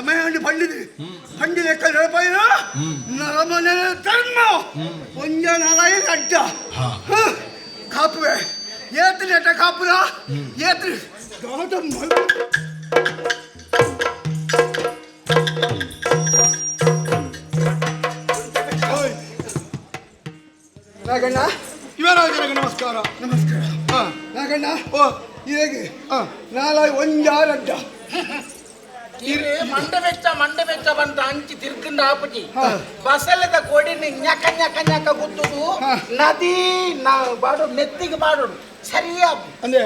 ಸಮಯ ಪಂಡಿದು ಪಂಡಿ ಲೆಕ್ಕ ನಡಪಾಯಿನ ನರಮನೆ ಧರ್ಮ ಒಂಜ ನಾಲಾಯಿ ಅಡ್ಡ ಕಾಪುವೆ ಏತ್ ನೆಟ್ಟ ಕಾಪುರ ಏತ್ ದಾದ ನಾಗಣ್ಣ ಯುವರಾಜರಿಗೆ ನಮಸ್ಕಾರ. ನಮಸ್ಕಾರ. ನಾಗಣ್ಣ, ಓ ಹೇಗೆ ನಾಲಾಯಿ ಒಂಜಾರು ಅಡ್ಡ ಮಂಡೆ ವೆಚ್ಚ ಮಂಡೆ ವೆಚ್ಚ ಬಂತ ಅಂಚಿ ತಿರ್ಕಂಡ ಆಪುಜಿ ಬಸಲದ ಕೊಡಿನ ಞಕ ಞಕ ಞಕ ಗುತ್ತುದು ನದಿ ನಾ ಬಾಡು ನೆತ್ತಿಗೆ ಬಾಡು ಸರಿಯಾ. ಅಂದೆ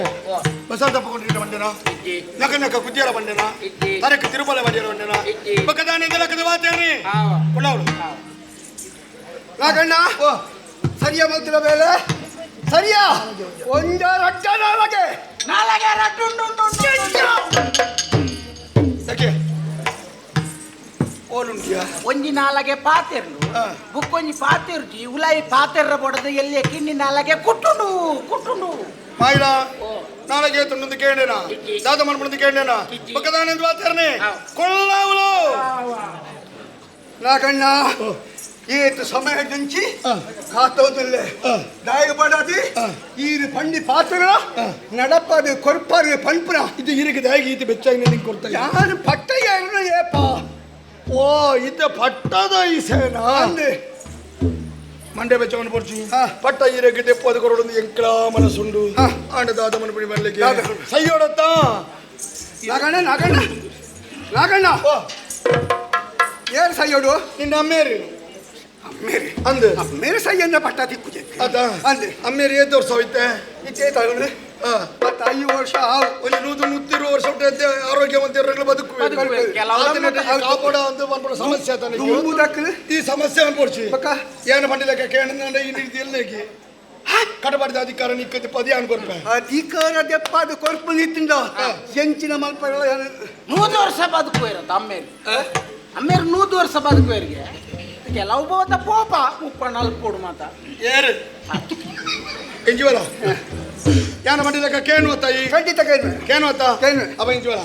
ಬಸಲ್ ತಪ್ಪಿಕೊಂಡಿದ್ದ ಬಂಡೆನಾ ನಕ ನಕ ಕುದ್ದಿಯರ ಬಂಡೆನಾ ತರಕ ತಿರುಮಲ ಬಂದಿರ ಬಂಡೆನಾ ಬಕ್ಕದಾನೆ ಲಕ್ಕದ ವಾತೇನಿ ಕೊಳ್ಳವಳು. ನಾಗಣ್ಣ ಸರಿಯಾ ಮಲ್ತಿರ ಮೇಲೆ ಸರಿಯಾ ಒಂಜಾರು ಅಡ್ಡ ನಾಲಗೆ ನಾಲಗೆ ರಡ್ಡುಂಡು ಸಖಿ ಓಲುಂಟಿಯಾ ಒಂಜಿ ನಾಲಗೆ ಪಾತೆರ್ಲು ಬುಕ್ಕೊಂಜಿ ಪಾತೆರ್ಜಿ ಉಲಾಯಿ ಪಾತೆರ್ರ ಬೊಡದು ಎಲ್ಲಿ ಕಿನ್ನಿ ನಾಲಗೆ ಕುಟ್ಟುಂಡು ಕುಟ್ಟುಂಡು. ಮಾಯಿಲ ನಾಳೆಗೆ ತುಂಡು ಕೇಳೇನಾ ದಾದ ಮನ್ಪುಂಡು ಕೇಳೇನಾ ಬಕ್ಕದಾನೆ ವಾತೇರ್ನೆ ಕೊಳ್ಳವಳು. ನಾಗಣ್ಣ ಏತು ಸಮಯ నుంచి ಕಾತೋದಲ್ಲೇ ದಾಯಗ ಬಡಾದಿ ಈರು ಪಂಡಿ ಪಾತ್ರಗಳ ನಡಪದು ಕೊರ್ಪರು ಪಂಪುನ ಇದು ಇರಿಗೆ ದಾಗಿ ಈತ ಬೆಚ್ಚಾಗಿ ನಿಂಗೆ ಕೊಡ್ತಾ ಯಾರು ಪಟ್ಟ ಯಾರು ಏಪ. ಓ ಇದ್ದ ಪಟ್ಟದ ಈ ಸೇನಾ ಅಂದೆ ಮಂಡೆ ಬೆಚ್ಚವನ್ನು ಪೊರ್ಚಿ ಪಟ್ಟ ಈರಕ್ಕೆ ತೆಪ್ಪದ ಕೊರಡು ಎಂಕ್ಲ ಮನಸ್ಸುಂಡು ಆಂಡ ದಾದ ಮನಪುಡಿ ಮಲ್ಲಿಗೆ ಸೈಯೋಡತ್ತ. ನಾಗಣ್ಣ ನಾಗಣ್ಣ ನಾಗಣ್ಣ ಏರು ಸೈಯೋಡು ನಿನ್ನ ಅಮ್ಮೇರಿ ಅಮ್ಮೇರಿ ಅಂದು ಅಮ್ಮೇರಿ ಸೈಯನ್ನ ಪಟ್ಟ ತಿಕ್ಕು ಅದ ಅಂದೆ ಅಮ್ಮೇರಿ ಏತ್ ವರ್ಷ ಹೋಯ್ತೆ ಇತ್ತೇ ತಗೊಂಡು 15 ವರ್ಷ ಒಂದು 130 ವರ್ಷ ಹುಟ್ಟಿದ್ದೆ ಆರೋಗ್ಯವಂತ ಬದುಕು ಕಾಪಾಡ ಅಂತ ಮನ್ಪುಣ ಸಮಸ್ಯೆ ಆತನಿಗೆ. ಈ ಸಮಸ್ಯೆ ಅನ್ಪೊಡ್ಚಿ ಏನು ಪಂಡಿಲಕ್ಕ ಕೇಳಂದ್ರೆ ಈ ರೀತಿ ಎಲ್ಲಕ್ಕೆ ಕಟಬಾಡಿದ ಅಧಿಕಾರ ನಿಕ್ಕತಿ ಪದಿ ಅನ್ಕೊರ್ಪೆ ಅಧಿಕಾರ ದೆಪ್ಪಾದ ಕೊರ್ಪು ನಿತ್ತಿಂದ ಎಂಚಿನ ಮಲ್ಪಗಳ 100 ವರ್ಷ ಬದುಕುವ ಅಮ್ಮೇರಿ ಅಮ್ಮೇರು 100 ವರ್ಷ ಬದುಕುವರಿಗೆ ಕೆಲವು ಬೋತ ಪೋಪ ಮುಪ್ಪ ನಲ್ಪೋಡು ಮಾತ ಏರು ಎಂಜಿವಲ ಯಾನ ಮಂಡಿಲಕ್ಕ ಕೇನು ತಾಯಿ ಖಂಡಿತ ಕೇನು ಕೇನು ಅತ್ತ ಕೇನು ಅವ ಎಂಜಿವಲ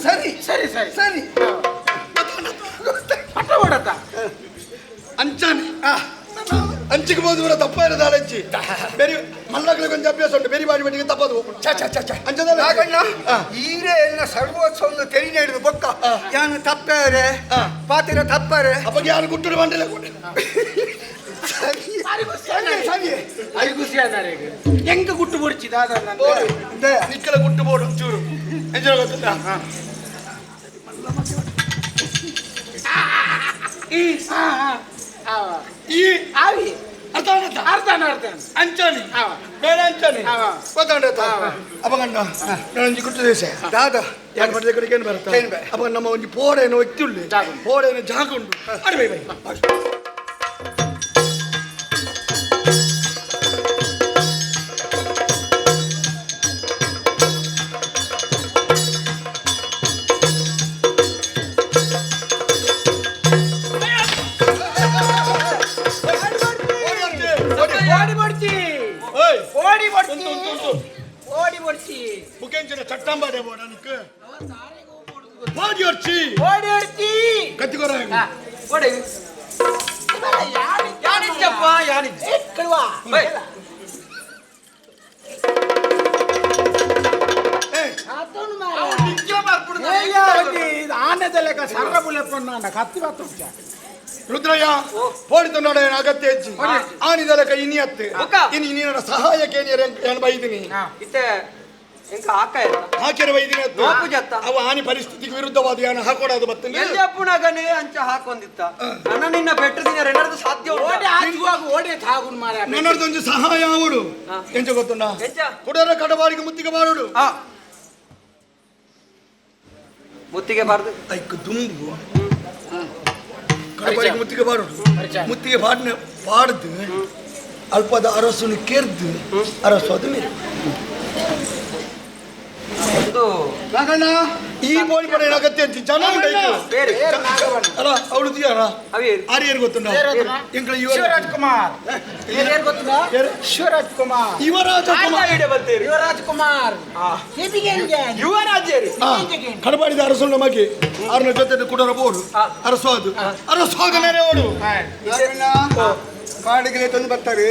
ಸರಿ ಸರಿ ಸರಿ ಸರಿ ಪಟ್ಟ ಹೊಡತ ಅಂಚಾನೆ ಅಂಚಿಗೆ ಹೋದ ತಪ್ಪ ಇರೋದು ಅಂಚಿ ಬೇರೆ ಮಲ್ಲಗಳಿಗೆ ಒಂದು ಅಭ್ಯಾಸ ಉಂಟು ಬೇರೆ ಬಾಡಿ ಬಟ್ಟಿಗೆ ತಪ್ಪದು ಅಂಚದಲ್ಲ ನಾಗಣ್ಣ ಈರೇ ಎಲ್ಲ ಸರ್ವೋತ್ಸವ ತೆರಿ ನೀಡಿದ ಬೊಕ್ಕ ಯಾನು ತಪ್ಪಾರೆ ಪಾತಿರ ತಪ್ಪಾರೆ ಅಪ್ಪಗೆ ಯಾರು ಗುಟ್ಟುಡು ಬಂಡಿಲ್ಲ. ಸರಿ ಸರಿ ಅದು ಖುಷಿ ಆದಾರೆ ಹೆಂಗ ಗುಟ್ಟು ಬುಡ್ಚಿದ ನಿಕ್ಕಲ ಗುಟ್ಟು ಬೋಡು ಚೂರು ಎಂಜಾಯ್ ಗೊತ್ತಿಲ್ಲ. ಈ ಆವಿ ಅರ್ಥ ಆಯ್ತಾ? ಅರ್ಥ ಅರ್ಥ ಅಂಚಾನಿ ಬೇಡ ಅಂಚಾನಿ ಗೊತ್ತಾಂಡ ಅಪಗಂಡ ನಾನೊಂಜಿ ಗುಟ್ಟು ದೇಶ ದಾದ ಯಾರು ಮಾಡಿದ ಕಡೆಗೆ ಏನು ಬರುತ್ತೆ ಅಪ್ಪ ನಮ್ಮ ಒಂಜಿ ಪೋಡೇನೋ ವ್ಯಕ್ತಿ ಉಳ್ಳಿ ಪೋಡೇನೋ ಜಾಗ ಉಂಟು ಅಡೆ ಬೈ ಬೈ ಚಟ್ಟಂಬಾಡೆ ಬೋಡನಿಕ್ ಓಡಿ ಹೊಡ್ಚಿ ಓಡಿ ಹೊಡ್ಚಿ ಕತ್ತಿಕೊರ ಓಡಿ ಯಾನಿಚ್ಚಪ್ಪ ಯಾನಿಚ್ಚ ಕಳುವಾ ಆನೆದಲೆಕ್ಕ ಸರ್ರ ಬುಲೆಪ್ಪಣ್ಣ ಕತ್ತಿ ಬತ್ತುಂಚ ರುದ್ರಯ್ಯ ಪೋಡಿ ನೋಡ ಅಗತ್ಯ ಹೆಚ್ಚಿ ಆನಿದಲಕ ಇನಿ ಅತ್ತೆ ಇನಿ ನೀನ ಸಹಾಯಕ್ಕೆ ಏನು ಬೈದಿನಿ ಇತ್ತೆ ಎಂಕ ಹಾಕ ಹಾಕಿರ ಬೈದಿನಿ ಅತ್ತು ನೋಪುಜತ್ತ ಅವ ಆನಿ ಪರಿಸ್ಥಿತಿಗೆ ವಿರುದ್ಧವಾದ ಯಾನ ಹಾಕೊಡೋದು ಬತ್ತಂದ್ರೆ ಎಲ್ಲಿ ಅಪ್ಪುನಾಗನೇ ಅಂಚ ಹಾಕೊಂದಿತ್ತ ನನ್ನ ನಿನ್ನ ಬೆಟ್ಟ ದಿನ ರೆನರ್ದು ಸಾಧ್ಯ ಓಡಿ ಆಚುವಾಗ ಓಡಿ ತಾಗುನ್ ಮಾರ ನನ್ನದೊಂದು ಸಹಾಯ ಅವಡು ಎಂಚ ಗೊತ್ತುಂಡ ಎಂಚ ಕುಡರ ಕಡಬಾರಿಗೆ ಮುತ್ತಿಗೆ ಬಾರುಡು ಮುತ್ತಿಗೆ ಬಾರ್ದು ಐಕ್ ದುಂಬು ಕಡಪಾಡಿಗೆ ಮುತ್ತಿಗೆ ಬಾಡುದು ಮುತ್ತಿಗೆ ಪಾಡ್ನ ಪಾಡ್ದು ಅಲ್ಪದ ಅರಸುನು ಕೆರ್ದು ಅರಸು ಅದು ಮೇರೆ ಒಂದು ನಾಗಣ್ಣ ಈ ಬೋಳಿ ಪಡ ಏನಾಗತ್ತೆ ಅಂತ ಜನ ಉಂಟು ಬೇರೆ ಅಲ್ಲ ಅವಳು ದಿಯಾರ ಅವೇರು ಆರ್ಯರು ಗೊತ್ತುಂಟ ಎಂಕಳ ಇವ ಶಿವರಾಜ್ ಕುಮಾರ್ ಯಾರು ಗೊತ್ತದ? ಶಿವರಾಜ್ ಕುಮಾರ್ ಯುವರಾಜ ಕುಮಾರ್ ಬರ್ತೀರಿ ಯುವರಾಜ್ ಕುಮಾರ್ ಯುವರಾಜ್ಯರಿ ಕಡಪಾಡಿದ ಅರಸು ನಮಗೆ ಆರ್ನ ಜೊತೆ ಕುಡರ ಬೋಡು ಅರಸು ಅದು ಅರಸು ಆದ ಮೇರೆ ಓಡು ನಾಗಣ್ಣ ಕಾಡಿಗೆ ತಂದು ಬರ್ತಾರೆ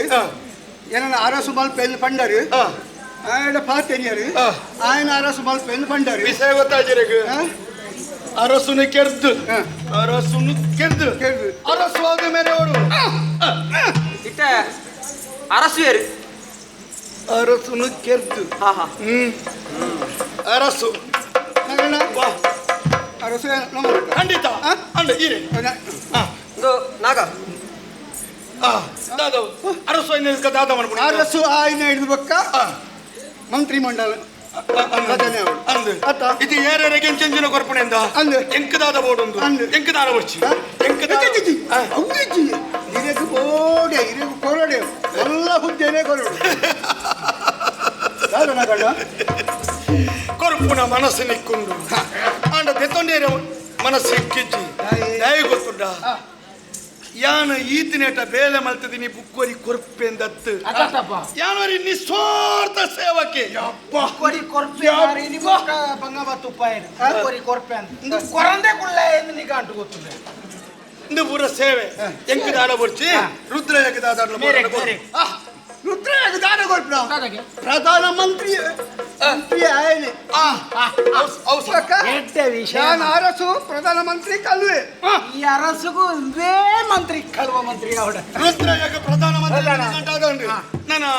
ಏನನ್ನ ಅರಸು ಮಲ್ಪ ಎಂದು ಪಂಡರು ಆಯನ ಪಾತೆರಿಯರು ಆಯನ ಅರಸು ಮಲ್ಪ ಎಂದು ಪಂಡರು ವಿಷಯ ಗೊತ್ತಾಜಿರಗ ಅರಸುನು ಕೆರ್ದು ಅರಸುನು ಕೆರ್ದು ಕೆರ್ದು. ಅರಸು ಆದ ಮೇರೆ ಓಡು ಇಟ್ಟ ಅರಸು ಅರಸುನು ಕೆರ್ದು ಹಾ ಹಾ ಅರಸು ನಾಗಣ್ಣ ವಾ ಅರಸು ನಮ್ಮ ಖಂಡಿತ ಅಂಡ ಇರೆ ಒಂದು ನಾಗ ದಾದ ಅರಸು ಐನ ದಾದ ಮಾಡ್ಬಿಡು ಅರಸು ಆಯ್ನ ಹಿಡಿದು ಬಕ್ಕ ಮಂತ್ರಿ ಮಂಡಲ ರಚನೆ ಅವಳು. ಅಂದು ಅತ್ತ. ಇದು ಏರೇರಿಗೆ ಎಂಚೆಂಚಿನ ಕೊರ್ಪಣೆಂದ ಅಂದು. ಎಂಕದಾದ ಬೋಡೊಂದು ಅಂದು. ಎಂಕದಾದ ಬರ್ಚಿ ಎಂಕದಾದ ಇರಕು ಬೋಡೆ ಇರಕು ಕೊರಡೆ ಎಲ್ಲ ಹುದ್ದೆನೇ ಕೊರಡು ಯಾರು ನಾಗಣ್ಣ ಕೊರ್ಪುನ ಮನಸ್ಸು ನಿಕ್ಕೊಂಡು ಆಂಡ ದೆತ್ತೊಂಡೇರ ಮನಸ್ಸು ಕಿಜ್ಜಿ ದಯ ಗೊತ್ತುಂಡ ಯಾನ ಈತಿನೇಟ ಬೇಲೆ ಮಲ್ತದಿನಿ ಬುಕ್ಕೋರಿ ಕೊರ್ಪೆಂದತ್ತು ಯಾನೋರಿ ನಿಸ್ವಾರ್ಥ ಸೇವಕೆ ಕೊರಿ ಕೊರ್ಪೆ ಮಾರಿ ಬಂಗ ತುಪ್ಪ ಕೊರಿ ಕೊರ್ಪೆ ಅಂತ ಕೊರಂದೆ ಕುಳ್ಳ ಎಂದು ನೀಗ ಅಂಟು ಗೊತ್ತಿದೆ ಇಂದು ಪೂರ ಸೇವೆ ಎಂಕದಾಡ ಬರ್ಚಿ ರುದ್ರ ಎಂಕದಾದ ರುದ್ರ ದಾನ ಕೊರ್ಪುನ ಪ್ರಧಾನ ಮಂತ್ರಿ ಮಂತ್ರಿ ಆಯನೆ ಎಡ್ಡೆ ವಿಷಯ ನಾನು ಅರಸು ಪ್ರಧಾನ ಮಂತ್ರಿ ಕಲ್ವೆ ಈ ಅರಸುಗೂ ಇದೇ ಮಂತ್ರಿ ಕಳುವ ಮಂತ್ರಿ ಅವಡ ರುದ್ರ ಯಾಕ ಪ್ರಧಾನ ಮಂತ್ರಿ ನಾನು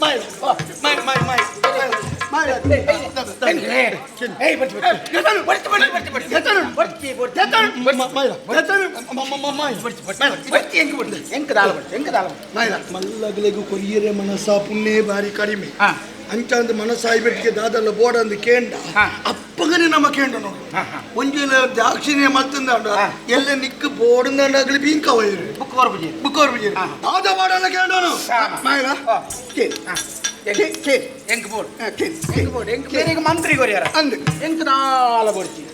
ಮೈ ಮೈ ಮೈ ಮೈ ಮಲ್ಲಗಲೆಗು ಕೊರಿಯರೆ ಮನಸ್ಸ ಪುಣ್ಯ ಬಾರಿ ಕಡಿಮೆ ಅಂಚಾಂದು ಮನಸ್ಸಾಯಿ ಬೆಟ್ಟಿಗೆ ದಾದಲ್ಲ ಬೋಡಂದು ಕೇಂಡ ಅಪ್ಪಗನೆ ನಮ್ಮ ಕೇಂಡ ನೋಡು ಒಂಜೆಲ ದಾಕ್ಷಿಣ್ಯ ಮಲ್ತಂದಾಂಡ ಎಲ್ಲ ನಿಕ್ಕು ಬೋಡಂದಾಂಡ ಆಗಲಿ ಬೀಂಕ ಒಯ್ಯಿರು ಬುಕ್ ಬರ್ಬುಜಿ ಬುಕ್ ಅವ್ರು ದಾದ ಬಾಡಲ್ಲ ಕೇಂಡನು ಮಾಯಲ ಕೇಳಿ ಕೇಳಿ ಎಂಕ್ ಬೋರ್ಡ್ ಕೇಳಿ ಎಂಕ್ ಬೋರ್ಡ್ ಎಂಕ್ ಬೇರೆ ಮಂತ್ರಿ ಕೊರಿಯರ ಅಂದು ಎಂಕ್ ನಾಲ ಬೊಡ್ಚಿ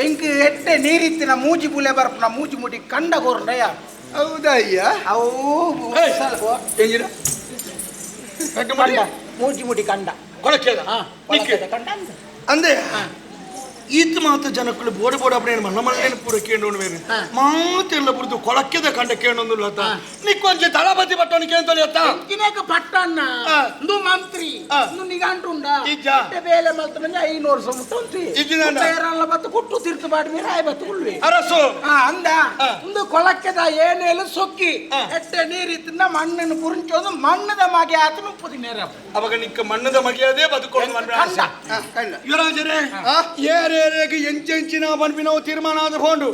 ಎಂಕ್ ಎಟ್ಟೆ ನೀರಿತ್ತಿನ ಮೂಜಿ ಬುಲೆ ಬರ್ಪುನ ಮೂಜಿ ಮುಡಿ ಕಂಡ ಕೊರ್ರಯ್ಯ ಹೌದಾ ಅಯ್ಯ ಅವು ಎಂಜಿನ ಕಂಡ ಮೂಜಿ ಮುಡಿ ಕಂಡ ಕೊಳಕೇದ ನಿಕ್ಕೆ ಕಂಡ ಅಂದ ಅಂದೆ ಈತ ಮಾತು ಜನಕ್ಕಳು ಬೋಡ ಬೋಡ ಅಪ್ಪಣೆ ಮಲ್ಲ ಮಲ್ಲೇನು ಪೂರ ಕೇಂಡೋನು ಬೇರೆ ಮಾತೆಲ್ಲ ಬುಡ್ದು ಕೊಳಕ್ಕೆದ ಕಂಡ ಕೇಂಡೊಂದು ಲತ ನಿಕ್ಕೊಂಚೆ ತಳಪತಿ ಪಟ್ಟವನು ಕೇಂತೊಲಿ ಅತ್ತ ಇಂಚಿನೇಕ ಪಟ್ಟಣ್ಣ ಇಂದು ಮಂತ್ರಿ ಇಂದು ನಿಗಂಟುಂಡ ಇಜ್ಜ. ಎಟ್ಟೆ ಬೇಲೆ ಮಲ್ತ ಮಂಜ 500 ಮುಟ್ಟೊಂತಿ ಇಜ್ಜಿದಾಂಡ. ಏರಲ್ಲ ಬತ್ತು ಕುಟ್ಟು ತಿರ್ತು ಬಾಡಿ ಮೇಲೆ ಆಯ್ ಬತ್ತು ಕುಳ್ವಿ ಅರಸು ಅಂದ ಒಂದು ಕೊಳಕ್ಕೆದ ಏನೇಲು ಸೊಕ್ಕಿ ಎಟ್ಟೆ ನೀರಿತ್ತಿನ ಮಣ್ಣನ್ನು ಪುರಿಂಚೋದು ಮಣ್ಣದ ಮಗೆ ಆತ ಮುಪ್ಪದಿ ನೇರ ಅವಾಗ ನಿಕ್ಕ ಮಣ್ಣದ ಮಗೆಯದೇ ಬದುಕೊಂಡು ಕಂಡ ಕಂಡ ಯುವರಾಜರೇ ಏರೇರೇಗೆ ಎಂಚೆಂಚಿನ ಬನ್ಪಿನವು ತೀರ್ಮಾನ ಆದ ಹೋಂಡು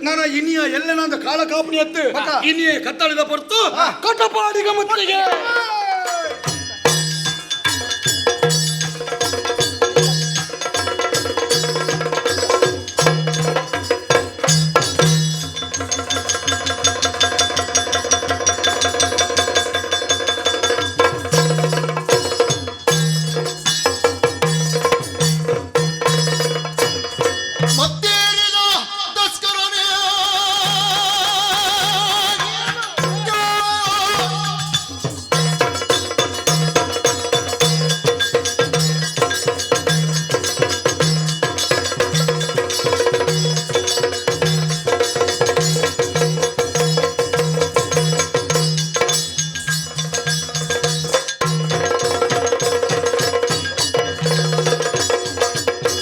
ನಾನು ಇನಿಯ ಎಲ್ಲನಾದ ಕಾಲ ಕಾಪಣಿ ಎತ್ತು ಇನಿಯ ಕತ್ತಳಿದ ಪೊರ್ತು ಕಟಪಾಡಿಗ ಮುತ್ತಿಗೆ ಮತ್ತೇರಿದ ತಸ್ಕರನೇ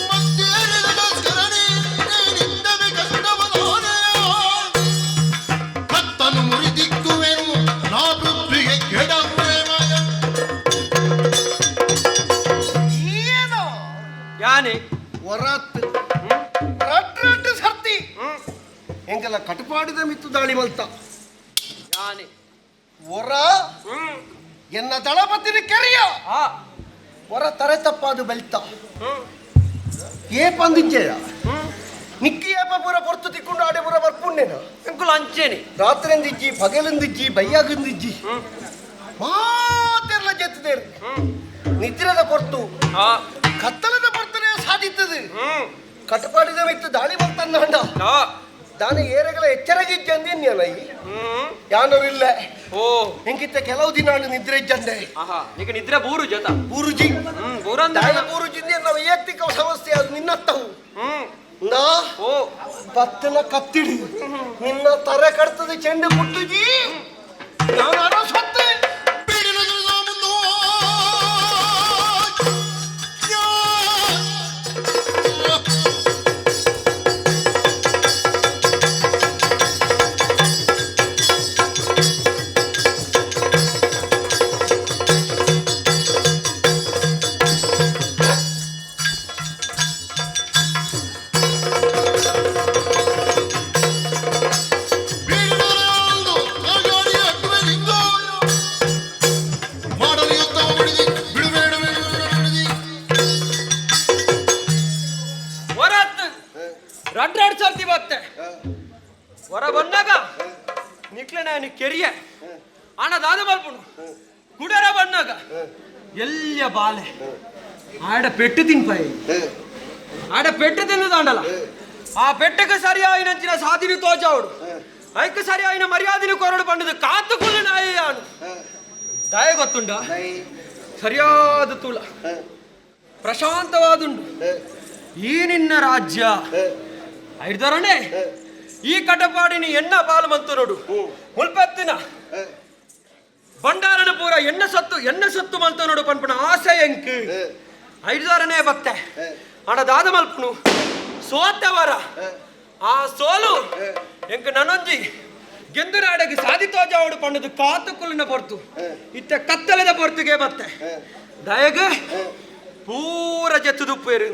ಮತ್ತೇರಿದ ತಸ್ಕರನೇ ನಿಂದವೇ ಕಷ್ಟವನಾನೆ ಕತ್ತನು ಮುರಿದಿಕ್ಕುವೆನು ನಾ ಪೃಥ್ವಿಗೆ ಕೆಡವೆ ಮಗ ಯಾನೆ ವರಾತ್ ರಟ್ ಸರ್ತಿ ಎಂಕೆಲ್ಲ ಕಟಪಾಡಿದ ಮಿತ್ತು ದಾಳಿ ಮಲ್ತ ಯಾನೆ ವರ ಎನ್ನ ದಳಪತಿನ ಕೆರೆಯ ವರ ತರೆ ತಪ್ಪಾದು ಬೆಲ್ತ ಏ ಪಂದಿಜ್ಜೆಯ ನಿಕ್ಕಿ ಏಪ ಪೂರ ಪೊರ್ತು ತಿಕ್ಕೊಂಡು ಆಡೆ ಪೂರ ಬರ್ಪುಂಡೇನ ಎಂಕುಲು ಅಂಚೇನೆ ರಾತ್ರಿಂದಿಜ್ಜಿ ಪಗಲಿಂದಿಜ್ಜಿ ಬೈಯಾಗಿಂದಿಜ್ಜಿ ಮಾತೆಲ್ಲ ಜೆತ್ತದೇರು ನಿದ್ರದ ಪೊರ್ತು ಕತ್ತಲದ ಪೊರ್ತನೆ ಸಾಧಿತ್ತದು ಕಟಪಾಡಿದ ಮಿತ್ತು ದಾಳಿ ಬರ್ತಂದ ಹಂಡ ದಾನ ಏರೆಗಳ ಎಚ್ಚರಗಿಜ್ಜಂದೆ ಈ ಯಾನರು ಇಲ್ಲ. ಓ. ಹಿಂಗಿತ್ತ ಕೆಲವು ದಿನ ನಿದ್ರೆ ಇಜ್ಜಂದೆ. ಆಹಾ ಈಗ ನಿದ್ರೆ ಬೂರು ಜೊತ. ಬೂರುಜಿ. ಬೂರಂದ ದಾಯ ಬೂರುಜಿಂದ ನಾವು ವೈಯಕ್ತಿಕ ಸಮಸ್ಯೆ ಅದು ನಿನ್ನತ್ತವು. ನಾ ಓ. ಬತ್ತನ ಕತ್ತಿಡಿ ನಿನ್ನ ತರೆ ಕಡ್ತದೆ ಚೆಂಡು ಮುಟ್ಟುಜಿ ನಾನು ಅರಸತ್ತೆ. ರಡ್ರಾಡ್ ಸರ್ತಿ ಬತ್ತೆ ಹೊರ ಬಂದಾಗ ನಿಕ್ಲೆ ನಾನು ಕೆರಿಯ ಅಣ್ಣ ದಾದ ಮಲ್ಪುಣು ಕುಡರ ಬಂದಾಗ ಎಲ್ಲಿಯ ಬಾಲೆ ಆಡ ಪೆಟ್ಟು ತಿನ್ಪಾಯಿ ಆಡ ಪೆಟ್ಟು ತಿನ್ನದಾಂಡಲ ಆ ಪೆಟ್ಟಕ್ಕೆ ಸರಿಯಾಯಿನಂಚಿನ ಸಾಧಿನಿ ತೋಜಾవుడు ಐಕ್ ಸರಿಯಾಯಿನ ಮರ್ಯಾದಿನ ಕೊರಡು ಪಂಡದು ಕಾತು ಕುಲ್ಲು ನಾಯಿಯಾನು ದಯ ಗೊತ್ತುಂಡ ಸರಿಯಾದ ತುಳ ಪ್ರಶಾಂತವಾದುಂಡು ಈ ನಿನ್ನ ರಾಜ್ಯ ಐದರಣೆ ಈ ಕಟಪಾಡಿನಿ ಎಣ್ಣ ಪಾಲು ಮಂತು ನೋಡು ಮುಲ್ಪತ್ತಿನ ಬಂಡಾರನ ಪೂರ ಎಣ್ಣ ಸತ್ತು ಎಣ್ಣ ಸತ್ತು ಮಂತ ನೋಡು ಪನ್ಪಣ ಆಸೆ ಎಂಕ್ ಐದಾರನೇ ಬತ್ತೆ ಅಣ ದಾದ ಮಲ್ಪನು ಸೋತವರ ಆ ಸೋಲು ಎಂಕ್ ನನೊಂಜಿ ಗೆಂದು ನಾಡಗೆ ಸಾಧಿತೋಜಾವಡು ಪಣ್ಣದು ಕಾತು ಕುಲ್ಲಿನ ಪೊರ್ತು ಇತ್ತ ಕತ್ತಲೆದ ಪೊರ್ತುಗೆ ಬತ್ತೆ ದಯಗ ಪೂರ ಜೆತ್ತುದುಪ್ಪೇರು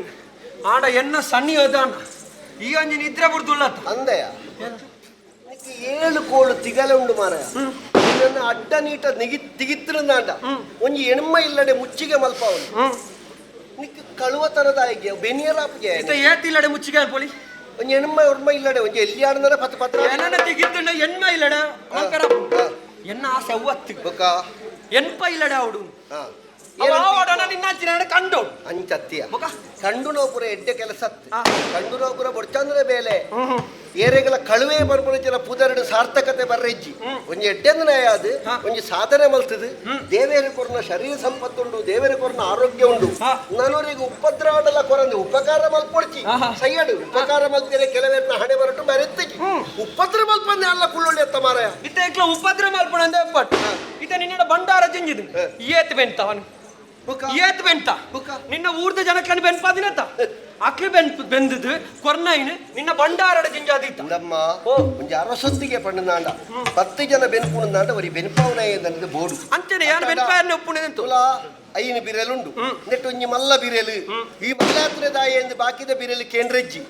ಆಡ ಎನ್ನ ಸಣ್ಣಿ ಹೋದಾನ ಈ ಅಂಜಿ ನಿದ್ರೆ ಬುಡ್ದುಳ್ಳತ್ತ ಅಂದೆಯ ನಿಕ್ಕೆ ಏಳು ಕೋಳು ತಿಗಲೆ ಉಂಡು ಮಾರ ನಿನ್ನ ಅಡ್ಡ ನೀಟ ನಿಗಿ ತಿಗಿತ್ತಿರುಂದಾಂಡ ಒಂಜಿ ಎಣ್ಮ ಇಲ್ಲಡೆ ಮುಚ್ಚಿಗೆ ಮಲ್ಪಾವನು ನಿಕ್ಕೆ ಕಳುವತನದ ಆಯ್ಕೆ ಬೆನಿಯಲಾಪ್ಗೆ ಇತ್ತ ಏತಿಲ್ಲಡೆ ಮುಚ್ಚಿಗೆ ಅನ್ಪೊಲಿ ಒಂಜಿ ಎಣ್ಮ ಒರ್ಮ ಇಲ್ಲಡೆ ಒಂಜಿ ಎಲ್ಲಿ ಆಡಂದ್ರೆ ಪತ್ತು ಪತ್ರ ಏನನ್ನ ತಿಗಿತ್ತುಂಡ ಎಣ್ಮ ಇಲ್ಲಡೆ ಮಲ್ಪೆರ ಎನ್ನ ಆಸೆ ಅವ್ವತ್ತು ಬೊಕ ಎನ್ಪ ಇಲ್ಲಡೆ ಅವಡು ಹಾ ಅವ ನಿನ್ನ ಕಂಡು ಅಂಚತ್ತಿಯ ಬೊಕ ಕಂಡು ನೋಪುರ ಎಡ್ಡೆ ಕೆಲಸ ಕಂಡು ನೋಪುರ ಬೊಡ್ಚಂದ್ರೆ ಬೇಲೆ ಏರೆಗಳ ಕಳುವೆ ಬರ್ಪುನ ಪುದರಡು ಸಾರ್ಥಕತೆ ಬರ್ರೆಜ್ಜಿ ಒಂಜಿ ಎಡ್ಡೆಂದನ ಅದು ಒಂಜಿ ಸಾಧನೆ ಮಲ್ತದು ದೇವೇರ ಕೊರ್ನ ಶರೀರ ಸಂಪತ್ತುಂಡು ದೇವೇರ ಕೊರ್ನ ಆರೋಗ್ಯ ಉಂಡು ನನೂರಿಗೆ ಉಪದ್ರವನೆಲ್ಲ ಕೊರಂದು ಉಪಕಾರ ಮಲ್ಪೊಡ್ಚಿ ಸೈಯಡು ಉಪಕಾರ ಮಲ್ತಿರೆ ಕೆಲವೇರ್ನ ಹಣೆ ಬರಟು ಬರೆತ್ತಜಿ ಉಪದ್ರ ಮಲ್ಪಂದೆ ಅಲ್ಲ ಕುಳ್ಳೊಳ್ಳಿ ಅತ್ತ ಮಾರಾಯ ಇತ್ತ ಎಂಕ್ಲ ಉಪದ್ರ ಮಲ್ಪಣ ಅಂದೆ ಪಟ್ ಇತ್ತ ನಿನ್ನ ಬಂಡಾರ ಜಿಂಜಿದು ಏತ್ ಬೆಂತ ಅವನು ಏತ್ ಬೆಂತ ನಿನ್ನ ಊರ್ದ ಜನಕ್ಕನ್ನು ಬೆನ್ಪಾದಿನತ್ತ ಅಕ್ಲಿ ಬೆನ್ ಬೆಂದದು ಕೊರ್ನೈನ್ ನಿನ್ನ ಬಂಡಾರಡ ಜಿಂಜಾದಿತ್ತ ನಮ್ಮ ಒಂಜಿ ಅರಸೊತ್ತಿಗೆ ಪಣ್ಣನಾಂಡ 10 ಜನ ಬೆನ್ಪುಣಂದಾಂಡ ಒರಿ ಬೆನ್ಪಾವನ ನನ್ನದು ಬೋಡು ಅಂಚನೆ ಯಾನ್ ಬೆನ್ಪಾಯನ್ನ ಒಪ್ಪುಣದಂತು ತುಲಾ ಐನು ಬಿರೆಲುಂಡು ನೆಟ್ಟು ಒಂಜಿ ಮಲ್ಲ ಬಿರೆಲು ಈ ಮಲ್ಲಾತ್ರೆ ದಾಯ ಎಂದು ಬಾಕಿದ ಬಿರೆಲು ಕೇಂದ್ರಜ್ಜಿ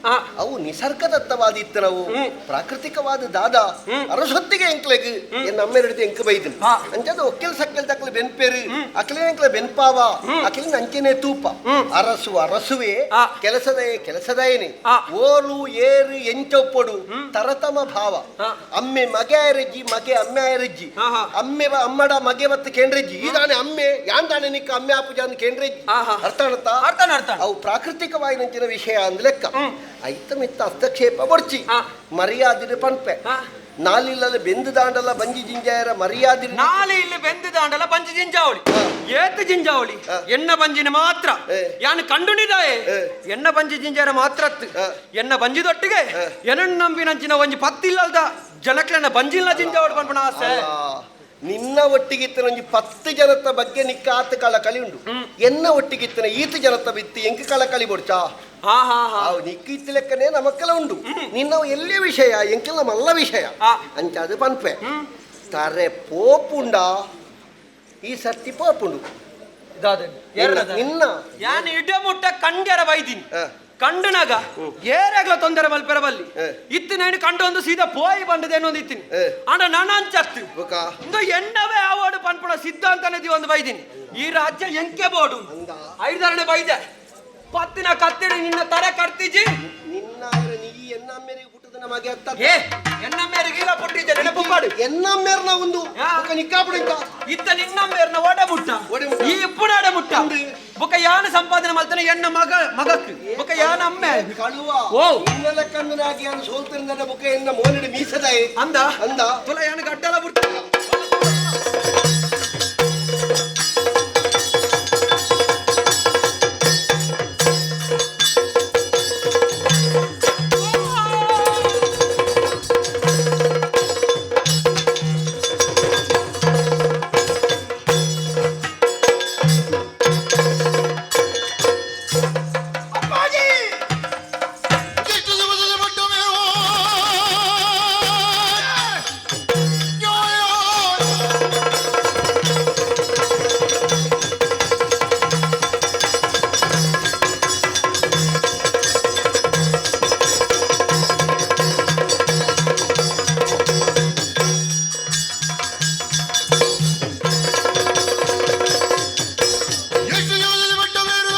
ಅವು ನಿಸರ್ಗದತ್ತವಾದ ಇತ್ತನವು ಪ್ರಾಕೃತಿಕವಾದ ದಾದಾ ಅರಸೊತ್ತಿಗೆ ಎಂಕ್ಲೆಗ್ ಎನ್ನ ಅಮ್ಮೆರಡಿದ ಎಂಕ್ ಬೈದನು ಅಂಚದ ಒಕ್ಕೆಲ್ ಸಕ್ಕೆಲ್ ತಕ್ಲೆ ಬೆನ್ಪೇರು ಅಕ್ಲೆ ಎಂಕ್ಲೆ ಬೆನ್ಪಾವ ಅಕ್ಲಿನ ಅಂಚನೆ ತೂಪ ಅರಸು ಅರಸುವೆ ಕೆಲಸದಯೆ ಕೆಲಸದಯನೆ ಓಲು ಏರು ಎಂಚೊಪ್ಪೊಡು ತರತಮ ಭಾವ ಅಮ್ಮೆ ಮಗೆ ಆಯರಜ್ಜಿ ಮಗೆ ಅಮ್ಮೆ ಆಯರಜ್ಜಿ ಅಮ್ಮೆ ಅಮ್ಮಡ ಮಗೆ ಮತ್ತು ಕೇಂದ್ರಜ್ಜಿ ಈ ದಾನೆ ಅಮ್ಮೆ ಯಾನ್ ದಾನೆ ನಿಕ್ಕ ಅಮ್ಮೆ ಆಪುಜಾನ್ ಕೇಂದ್ರಜ್ಜಿ ಅರ್ಥ ಅರ್ಥ ಅರ್ಥ ಅವು ಪ್ರಾಕೃತಿಕವಾಗಿನಂಚಿನ ವಿಷಯ ಅಂದ್ ಲೆಕ್ಕ ಐತಮಿತ್ತ ಹಸ್ತಕ್ಷೇಪ ಬೊಡ್ಚಿ ಮರ್ಯಾದಿನ ಪನ್ಪೆ ನಾಲಿಲ್ಲಲ್ಲ ಬೆಂದು ದಾಂಡಲ ಬಂಜಿ ಜಿಂಜಾಯರ ಮರ್ಯಾದಿ ನಾಲಿ ಇಲ್ಲಿ ಬೆಂದು ದಾಂಡಲ ಬಂಜಿ ಜಿಂಜಾವಳಿ ಏತ್ ಜಿಂಜಾವಳಿ ಎಣ್ಣ ಬಂಜಿನ ಮಾತ್ರ ಯಾನು ಕಂಡುಣಿದಾಯೆ ಎಣ್ಣ ಬಂಜಿ ಜಿಂಜಾರ ಮಾತ್ರ ಎಣ್ಣ ಬಂಜಿದೊಟ್ಟಿಗೆ ಎನನ್ ನಂಬಿನಂಚಿನ ಒಂಜಿ ಪತ್ತಿಲ್ಲದ ಜನಕ್ಲೆನ ಬಂಜಿಲ್ಲ ಜಿಂಜಾವಳಿ ಪನ್ಪಣ ಆಸೆ ನಿನ್ನ ಒಟ್ಟಿಗಿತ್ತನ ಒಂಜಿ 10 ಜನತ ಬಗ್ಗೆ ನಿಕ್ಕ ಆತ ಕಾಲ ಕಳಿ ಉಂಡು ಎನ್ನ ಒಟ್ಟಿಗಿತ್ತನ ಈತ ಜನತ ಬಿತ್ತು ಎಂಕ ಕಾಲ ಕಳಿ ಬೊಡ್ಚಾ ನಿಕ್ಕ ಇತ್ತ ಲೆಕ್ಕನೆ ನಮಕ್ಕೆಲ್ಲ ಉಂಡು ನಿನ್ನ ಎಲ್ಲಿ ವಿಷಯ ಎಂಕೆಲ್ಲ ಮಲ್ಲ ವಿಷಯ ಅಂಚ ಅದು ಪನ್ಪೆ ತಾರೆ ಪೋಪುಂಡ ಈ ಸರ್ತಿ ಪೋಪುಂಡು ನಿನ್ನ ಯಾನ್ ಇಡ ಮುಟ್ಟ ಕಂಡ್ಯರ ಬೈದಿನಿ ಕಂಡನಾಗ ಏರಾಗ್ಲ ತೊಂದರೆ ಮಲ್ಪೆರ ಬಲ್ಲಿ ಇತ್ತು ನಾನು ಕಂಡು ಒಂದು ಸೀದಾ ಪೋಯಿ ಬಂದದೇನು ಒಂದು ಇತ್ತಿನಿ ಅಣ್ಣ ನಾನು ಅಂಚತ್ತು ಇಂದು ಎಣ್ಣವೇ ಆವೋಡು ಪನ್ಪುಣ ಸಿದ್ಧಾಂತನೇ ಒಂದು ಬೈದಿನಿ ಈ ರಾಜ್ಯ ಎಂಕೆ ಬೋಡು ಐದರಣೆ ಬೈದೆ ಪತ್ತಿನ ಕತ್ತಿಡಿ ನಿನ್ನ ತರೆ ಕಟ್ತಿಜಿ ನಿನ್ನ ನೀ ಎನ್ನ ಮೇರೆಗೆ ಮಗೆ ಅತ್ತ ಏ ಎನ್ನಮ್ಮೇರಿಗೆ ಇಲ್ಲ ಪುಟ್ಟಿದ್ದೆ ನೆನಪು ಮಾಡು. ಎನ್ನಮ್ಮೇರ್ನ ಒಂದು ಬೊಕ ನಿಕ್ಕಾಪುಡು ಇಂತ. ಇತ್ತ ನಿನ್ನಮ್ಮೇರ್ನ ಓಡೆ ಮುಟ್ಟ. ಓಡೆ ಮುಟ್ಟ. ಈ ಇಪ್ಪುನಾಡೆ ಮುಟ್ಟ. ಬೊಕ ಯಾನ ಸಂಪಾದನೆ ಮಲ್ತನೆ ಎನ್ನ ಮಗ ಮಗಕ್ ಬೊಕ ಯಾನ ಅಮ್ಮೆ ಕಳುವ. ಓ. ನಿನ್ನ ಲೆಕ್ಕಂದನಾಗಿ ಯಾನು ಸೋಲ್ತಿರಂದ ಬೊಕ ಎನ್ನ ಮೋನಿಡು ಮೀಸದಾಯಿ. ಅಂದ ಅಂದ. ತುಲ ಯಾನ ಗಡ್ಡಲ ಬುಟ್ಟ. ಎಷ್ಟು ದಿವಸದ ಮಟ್ಟಮೇವೋ ಎಷ್ಟು ದಿವಸದ ಮಟ್ಟಮೇರುವ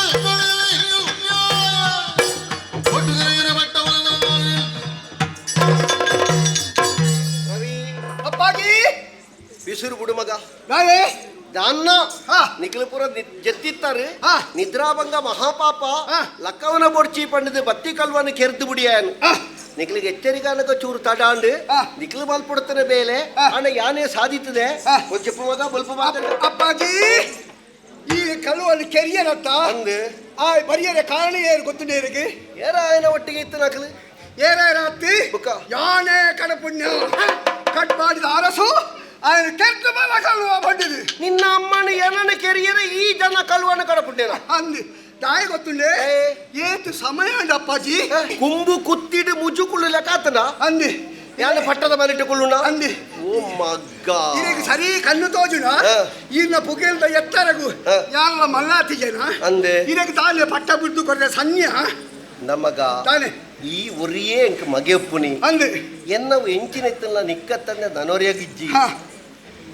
ಒಟ್ಟು ದಿನ ಮಟ್ಟವನ್ನು ರವಿ ಅಪ್ಪಾಜಿ ಬಿಸಿರು ಬಿಡು ಮಗ. ನಾನೇ ದಾನ್ನ ಹಾ. ನಿಖಲಪುರ ಜತ್ತಿತ್ತಾರೆ ಹಾ. ನಿದ್ರಾಭಂಗ ಮಹಾಪಾಪ. ಹಾ. ಲಕ್ಕವನ ಬೊಡ್ಚಿ ಪಂಡದು ಬತ್ತಿ ಕಲ್ವನ ಕೆರೆದು ಬಿಡಿಯಾನು. ಹಾ. ನಿಖಲಿಗೆ ಎಚ್ಚರಿಕಾನಕ ಚೂರು ತಡಾಂಡು. ಹಾ. ನಿಖಲು ಮಲ್ಪುಡ್ತನ ಬೇಲೆ. ಹಾ. ಅಣ್ಣ ಯಾನೇ ಸಾಧಿತದೆ. ಹಾ. ಒಂಚೆಪ್ಪು ಮಗ ಬಲ್ಪ ಮಾತಾಡ. ಅಪ್ಪಾಜಿ ಈ ಕಳುವಲ್ಲಿ ಕೆರಿಯನತ್ತ ಅಂದು ಆ ಬರಿಯರ ಕಾರಣ ಏನು ಗೊತ್ತುಂಡೇರಿಗೆ? ಏರ ಆಯನ ಒಟ್ಟಿಗೆ ಇತ್ತು ನಕಲು. ಏರಾತ್ತಿ ಬುಕ್ಕ. ಯಾನೇ ಕಡಪುಣ್ಯ ಕಟ್ ಮಾಡಿದ ಅರಸು ఆయన ಕೆಟ್ಟ ಬಲ ಕಳುವ ಬಂದಿದೆ. ನಿನ್ನ ಅಮ್ಮನ ಏನನ ಕೆರಿಯರ ಈ ಜನ ಕಲ್ವನ ಕಡಪುಟ್ಟೇನ. ಅಂದು ದಾಯ ಗೊತ್ತುಂಡೆ. ಏ. ಏತು ಸಮಯ ಉಂಡು ಅಪ್ಪಾಜಿ. ಕುಂಬು ಕುತ್ತಿಡು ಮುಜುಕುಳ್ಳು ಲೆಕ್ಕಾತನ. ಅಂದಿ ಯಾನ ಪಟ್ಟದ ಮನೆಟ್ಟುಕೊಳ್ಳುಣ. ಅಂದಿ ಓ ಮಗ್ಗ ಇದಕ್ಕೆ ಸರಿ ಕಣ್ಣು ತೋಜುನ. ಹಾ. ಈನ ಪುಗೆಲ್ದ ಎತ್ತರಗು ಹಾ. ಯಾರ ಮಲ್ಲಾತಿ ಜನ. ಅಂದೆ. ಇದಕ್ಕೆ ತಾನೆ ಪಟ್ಟ ಬಿದ್ದು ಕೊಡ್ರೆ ಸನ್ಯ. ನಮಗ ತಾನೆ ಈ ಒರಿಯೇ ಎಂಕ್ ಮಗೆಪ್ಪುನಿ. ಅಂದೆ ಎನ್ನವು ಎಂಚಿನೆತ್ತಲ್ಲ ನಿಕ್ಕತ್ತಂದೆ ನನೊರೆಯಗಿಜ್ಜಿ. ಹಾ.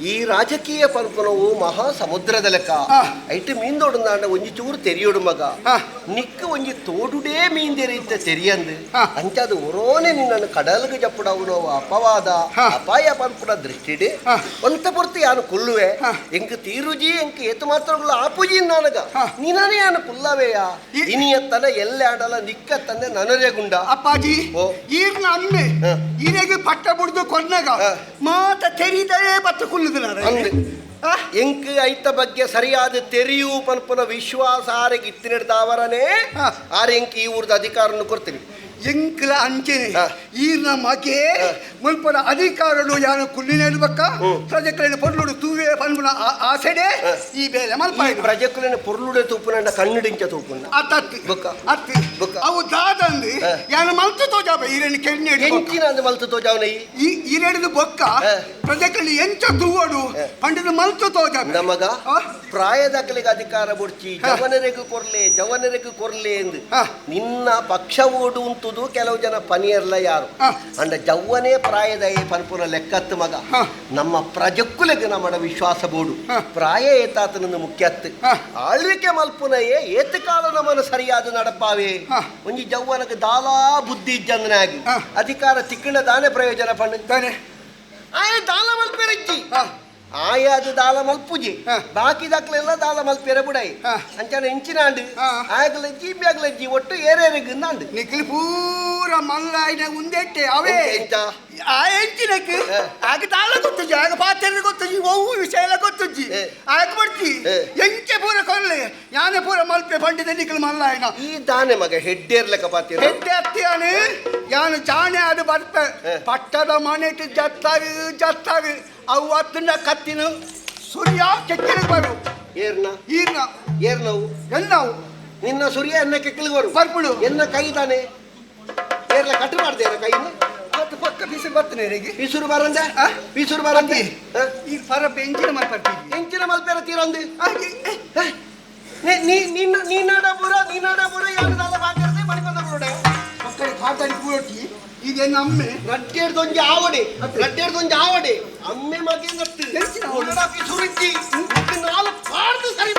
ಈ ರಾಜಕೀಯ ಪನ್ಪುನವು ಮಹಾ ಸಮುದ್ರದ ಲೆಕ್ಕ. ಹಾ. ಐಟ್ ಮೀಂದೋಡುಂದಾಂಡ ಒಂಜಿ ಚೂರು ತೆರಿಯೋಡು ಮಗ. ಹಾ. ನಿಕ್ಕ ಒಂಜಿ ತೋಡುಡೇ ಮೀಂದೆರಿತ್ತ ತೆರಿಯಂದು. ಹಾ. ಅಂಚಾದ ಒರೋನೆ ನಿನ್ನನ್ನು ಕಡಲ್ಗೆ ಜಪ್ಪುಡವು ಅಪವಾದ ಹಾ. ಅಪಾಯ ಪನ್ಪುನ ದೃಷ್ಟಿಡ್ ಹಾ. ಒಂತ ಪೊರ್ತು ಯಾನು ಕುಲ್ಲುವೆ. ಹಾ. ಎಂಕ್ ತೀರುಜಿ ಎಂಕ್ ಏತು ಮಾತ್ರಗಳು ಆಪುಜಿ ನನಗ. ಹಾ. ನಿನನೇ ಯಾನು ಕುಲ್ಲವೆಯ. ಇನಿಯತ್ತನ ಎಲ್ಲೆ ಆಡಲ ನಿಕ್ಕತ್ತಂದೆ ನನರೇ ಗುಂಡ. ಅಪ್ಪಾಜಿ ಓ. ಈರ್ನ ಅಮ್ಮೆ ಹಾ. ಈರೆಗೆ ಪಟ್ಟ ಬಿಡ್ದು ಕೊನ್ನಗ ಹಾ. ಮಾತ ತೆರಿದೇ ಬತ್ತ ಕುಲ್ಲುದು ನಾನು. ಅಂದ್. ಆ? ಎಂಕ್ ಐತ ಬಗ್ಗೆ ಸರಿಯಾದ ತೆರಿಯು ಪನ್ಪುನ ವಿಶ್ವಾಸ ಆರೆಗೆ ಇತ್ತಿನಡ್ದಾವರನೇ ಹಾ. ಆರೆ ಎಂಕ್ ಈ ಊರ್ದ ಅಧಿಕಾರನ್ನು ಕೊಡ್ತೀನಿ. ಎಂಕ್ಲ ಅಂಚೆನೆ ಹಾ. ಈರ್ನ ಮಗೆ ಹಾ. ಮುಲ್ಪನ ಅಧಿಕಾರಡು ಯಾನು ಕುಲ್ಲಿನ ಬಕ್ಕ ಹ್ಮ್. ಪ್ರಜೆಕಲಿನ ಪೊರ್ಲುಡು ತೂವೆ ಪನ್ಪುನ ಆಸೆಡೆ ಹಾ. ಈ ಬೇಲೆ ಈ ಮಲ್ಪ ಪ್ರಜೆಕುಲಿನ ಪೊರ್ಲುಡೆ ತೂಪುನಂಡ ಕಣ್ಣಿಡಿಂಚ ತೂಪುನ. ಅತ್ತತ್ತಿ ಬೊಕ್ಕ. ಅತ್ತಿ ಬೊಕ್ಕ. ಅವು ದಾದಂದು ಹಾ. ಯಾನು ಮಲ್ತು ತೋಜಾಬ ಈರೆನ್ ಕೆಣ್ಣೆ ಎಂಚಿನ ಅಂದ್ ಮಲ್ತು ತೋಜಾವನ ಈ ಈ ಈರೆಡಿದು ಬೊಕ್ಕ ಹಾ. ಪ್ರಜೆಕಲಿ ಎಂಚ ತೂವಡು ಹಾ. ಪಂಡಿತ ಮಲ್ತು ತೋಜಾಬ. ನಮಗ ಆ? ಪ್ರಾಯದಾಕಲಿಗೆ ಅಧಿಕಾರ ಬುಡ್ಚಿ ಹಾ. ಜವನರಿಗೂ ಕೊರ್ಲೆ ಜವನರಿಗೂ ಕೊರ್ಲೆ ಎಂದು ಹಾ. ನಿನ್ನ ಪಕ್ಷ ಓಡು ಉಂಟುದು ಕೆಲವು ಜನ ಪನಿಯರ್ಲ ಯಾರು. ಹಾ. ಅಂಡ ಜವ್ವನೇ ಪ್ರಾಯದ ಈ ಪನ್ಪುನ ಲೆಕ್ಕತ್ತು ಮಗ. ಹಾ. ನಮ್ಮ ಪ್ರಜಕ್ಕುಲೆಗೆ ನಮ್ಮಡ ವಿಶ್ವಾಸ ಬೋಡು. ಹಾ. ಪ್ರಾಯ ಏತಾತನನ್ನು ಮುಖ್ಯತ್ತು. ಹಾ. ಆಳ್ವಿಕೆ ಮಲ್ಪುನಯೇ ಏತಕಾಲ ನಮ್ಮನ್ನು ಸರಿಯಾದ ನಡಪಾವೆ. ಹಾ. ಒಂಜಿ ಜವ್ವನಕ್ಕೆ ದಾಲಾ ಬುದ್ಧಿ ಇಜ್ಜಂದನಾಗಿ ಹಾ. ಅಧಿಕಾರ ತಿಕ್ಕಣ ದಾನೆ ಪ್ರಯೋಜನ ಪಣ್ಣು ತಾನೆ ಆಯ ದಾಲ ಮಲ್ಪೆರಜ್ಜಿ. ಹಾ. ಆಯಾದ ದಾಲ ಮಲ್ಪುಜಿ. ಹಾ. ಬಾಕಿ ದಾಖಲೆಲ್ಲ ದಾಲ ಮಲ್ಪೆರ ಬುಡಾಯಿ. ಹಾ. ಅಂಚಾನ ಇಂಚಿನಾಂಡು ಹಾ. ಆಗಲಜ್ಜಿ ಬ್ಯಾಗ್ಲಜ್ಜಿ ಒಟ್ಟು ಏರೇರಿಗೆ ನಾಂಡು. ನಿಖಿಲ್ ಪೂರ ಮಲ್ಲಾಯಿನ ಉಂದೆಟ್ಟೆ ಅವೇ. ಎಂತ? ಆ ಎಂಚಿನಕ್ಕೆ ಹಾ. ಆಗ ತಾಳ ಗೊತ್ತುಜಿ ಆಗ ಪಾತ್ರೆ ಗೊತ್ತುಜಿ ಒವ್ವು ವಿಷಯ ಎಲ್ಲ ಗೊತ್ತುಜಿ. ಹೇ. ಆಗ ಬರ್ತಿ ಹೇ. ಎಂಚೆ ಪೂರ ಕೊರ್ಲೆ ಯಾನೆ ಪೂರ ಮಲ್ಪೆ ಪಂಡಿತ ನಿಖಿಲ್ ಮಲ್ಲಾಯಿನ. ಈ ದಾನೆ ಮಗ ಹೆಡ್ಡೇರ್ಲೆಕ್ಕ ಪಾತಿರ. ಹೆಡ್ಡೆ ಅತ್ತಿಯಾನೆ ಯಾನು ಜಾಣೆ ಅದು ಬರ್ಪೆ. ಹೇ. ಪಟ್ಟದ ಮನೆಟ್ ಜತ್ತಾರು ಜತ್ತಾರು ಅವು ಅತ್ತನ ಕತ್ತಿನ ಸೂರ್ಯ ಕೆಕ್ಕಿನ ಬರು. ಏರ್ನ ಈರ್ನ ಏರ್ನವು ಎಲ್ಲವು ನಿನ್ನ ಸೂರ್ಯ ಎನ್ನ ಕೆಕ್ಕಲಿಗೆ ಬರು. ಬರ್ಪುಡು. ಎನ್ನ ಕೈ ತಾನೆ ಏರ್ಲ ಕಟ್ಟು ಮಾಡ್ತೇನೆ ಕೈನ. ಅದು ಪಕ್ಕ ಬಿಸಿಲು ಬರ್ತನೆ ಹೇಗೆ? ಪಿಸುರು ಬರಂದೆ. ಆ? ಪಿಸುರು ಬರಂದೆ. ಅತ್ತಿ. ಈ ಪರ ಬೆಂಚಿನ ಮಲ್ಪರ್ತೀವಿ. ಎಂಚಿನ ಮಲ್ಪೆರ ತೀರಂದು. ಹಾಗೆ ನಿನ್ನ ನೀನಾಡ ಪುರ ನೀನಾಡ ಪುರ ಯಾರು ದಾಲ ಬಾಕಿರ್ದೆ ಮಣಿಕೊಂಡ ಬರುಡೆ. ಮಕ್ಕಳಿಗೆ ಪಾತಾಡಿ ಕೂರೊಟ್ಟಿ ಇದೆ ನಮ್ಮೆ. ರಡ್ಡೇಡ್ದೊಂಜಿ ಆವಡೆ ರಡ್ಡೇಡ್ದೊಂಜಿ ಆವಡೆ ಅಮ್ಮೆ ಮಗೆ ನಟ್ಟು. ಎಂಚಿನ ಆವಡೆ? ಉನ್ನಡ ಪಿಸುರುಜ್ಜಿ ನಾಲ್ ಪಾಡ್ದು ಸರಿ.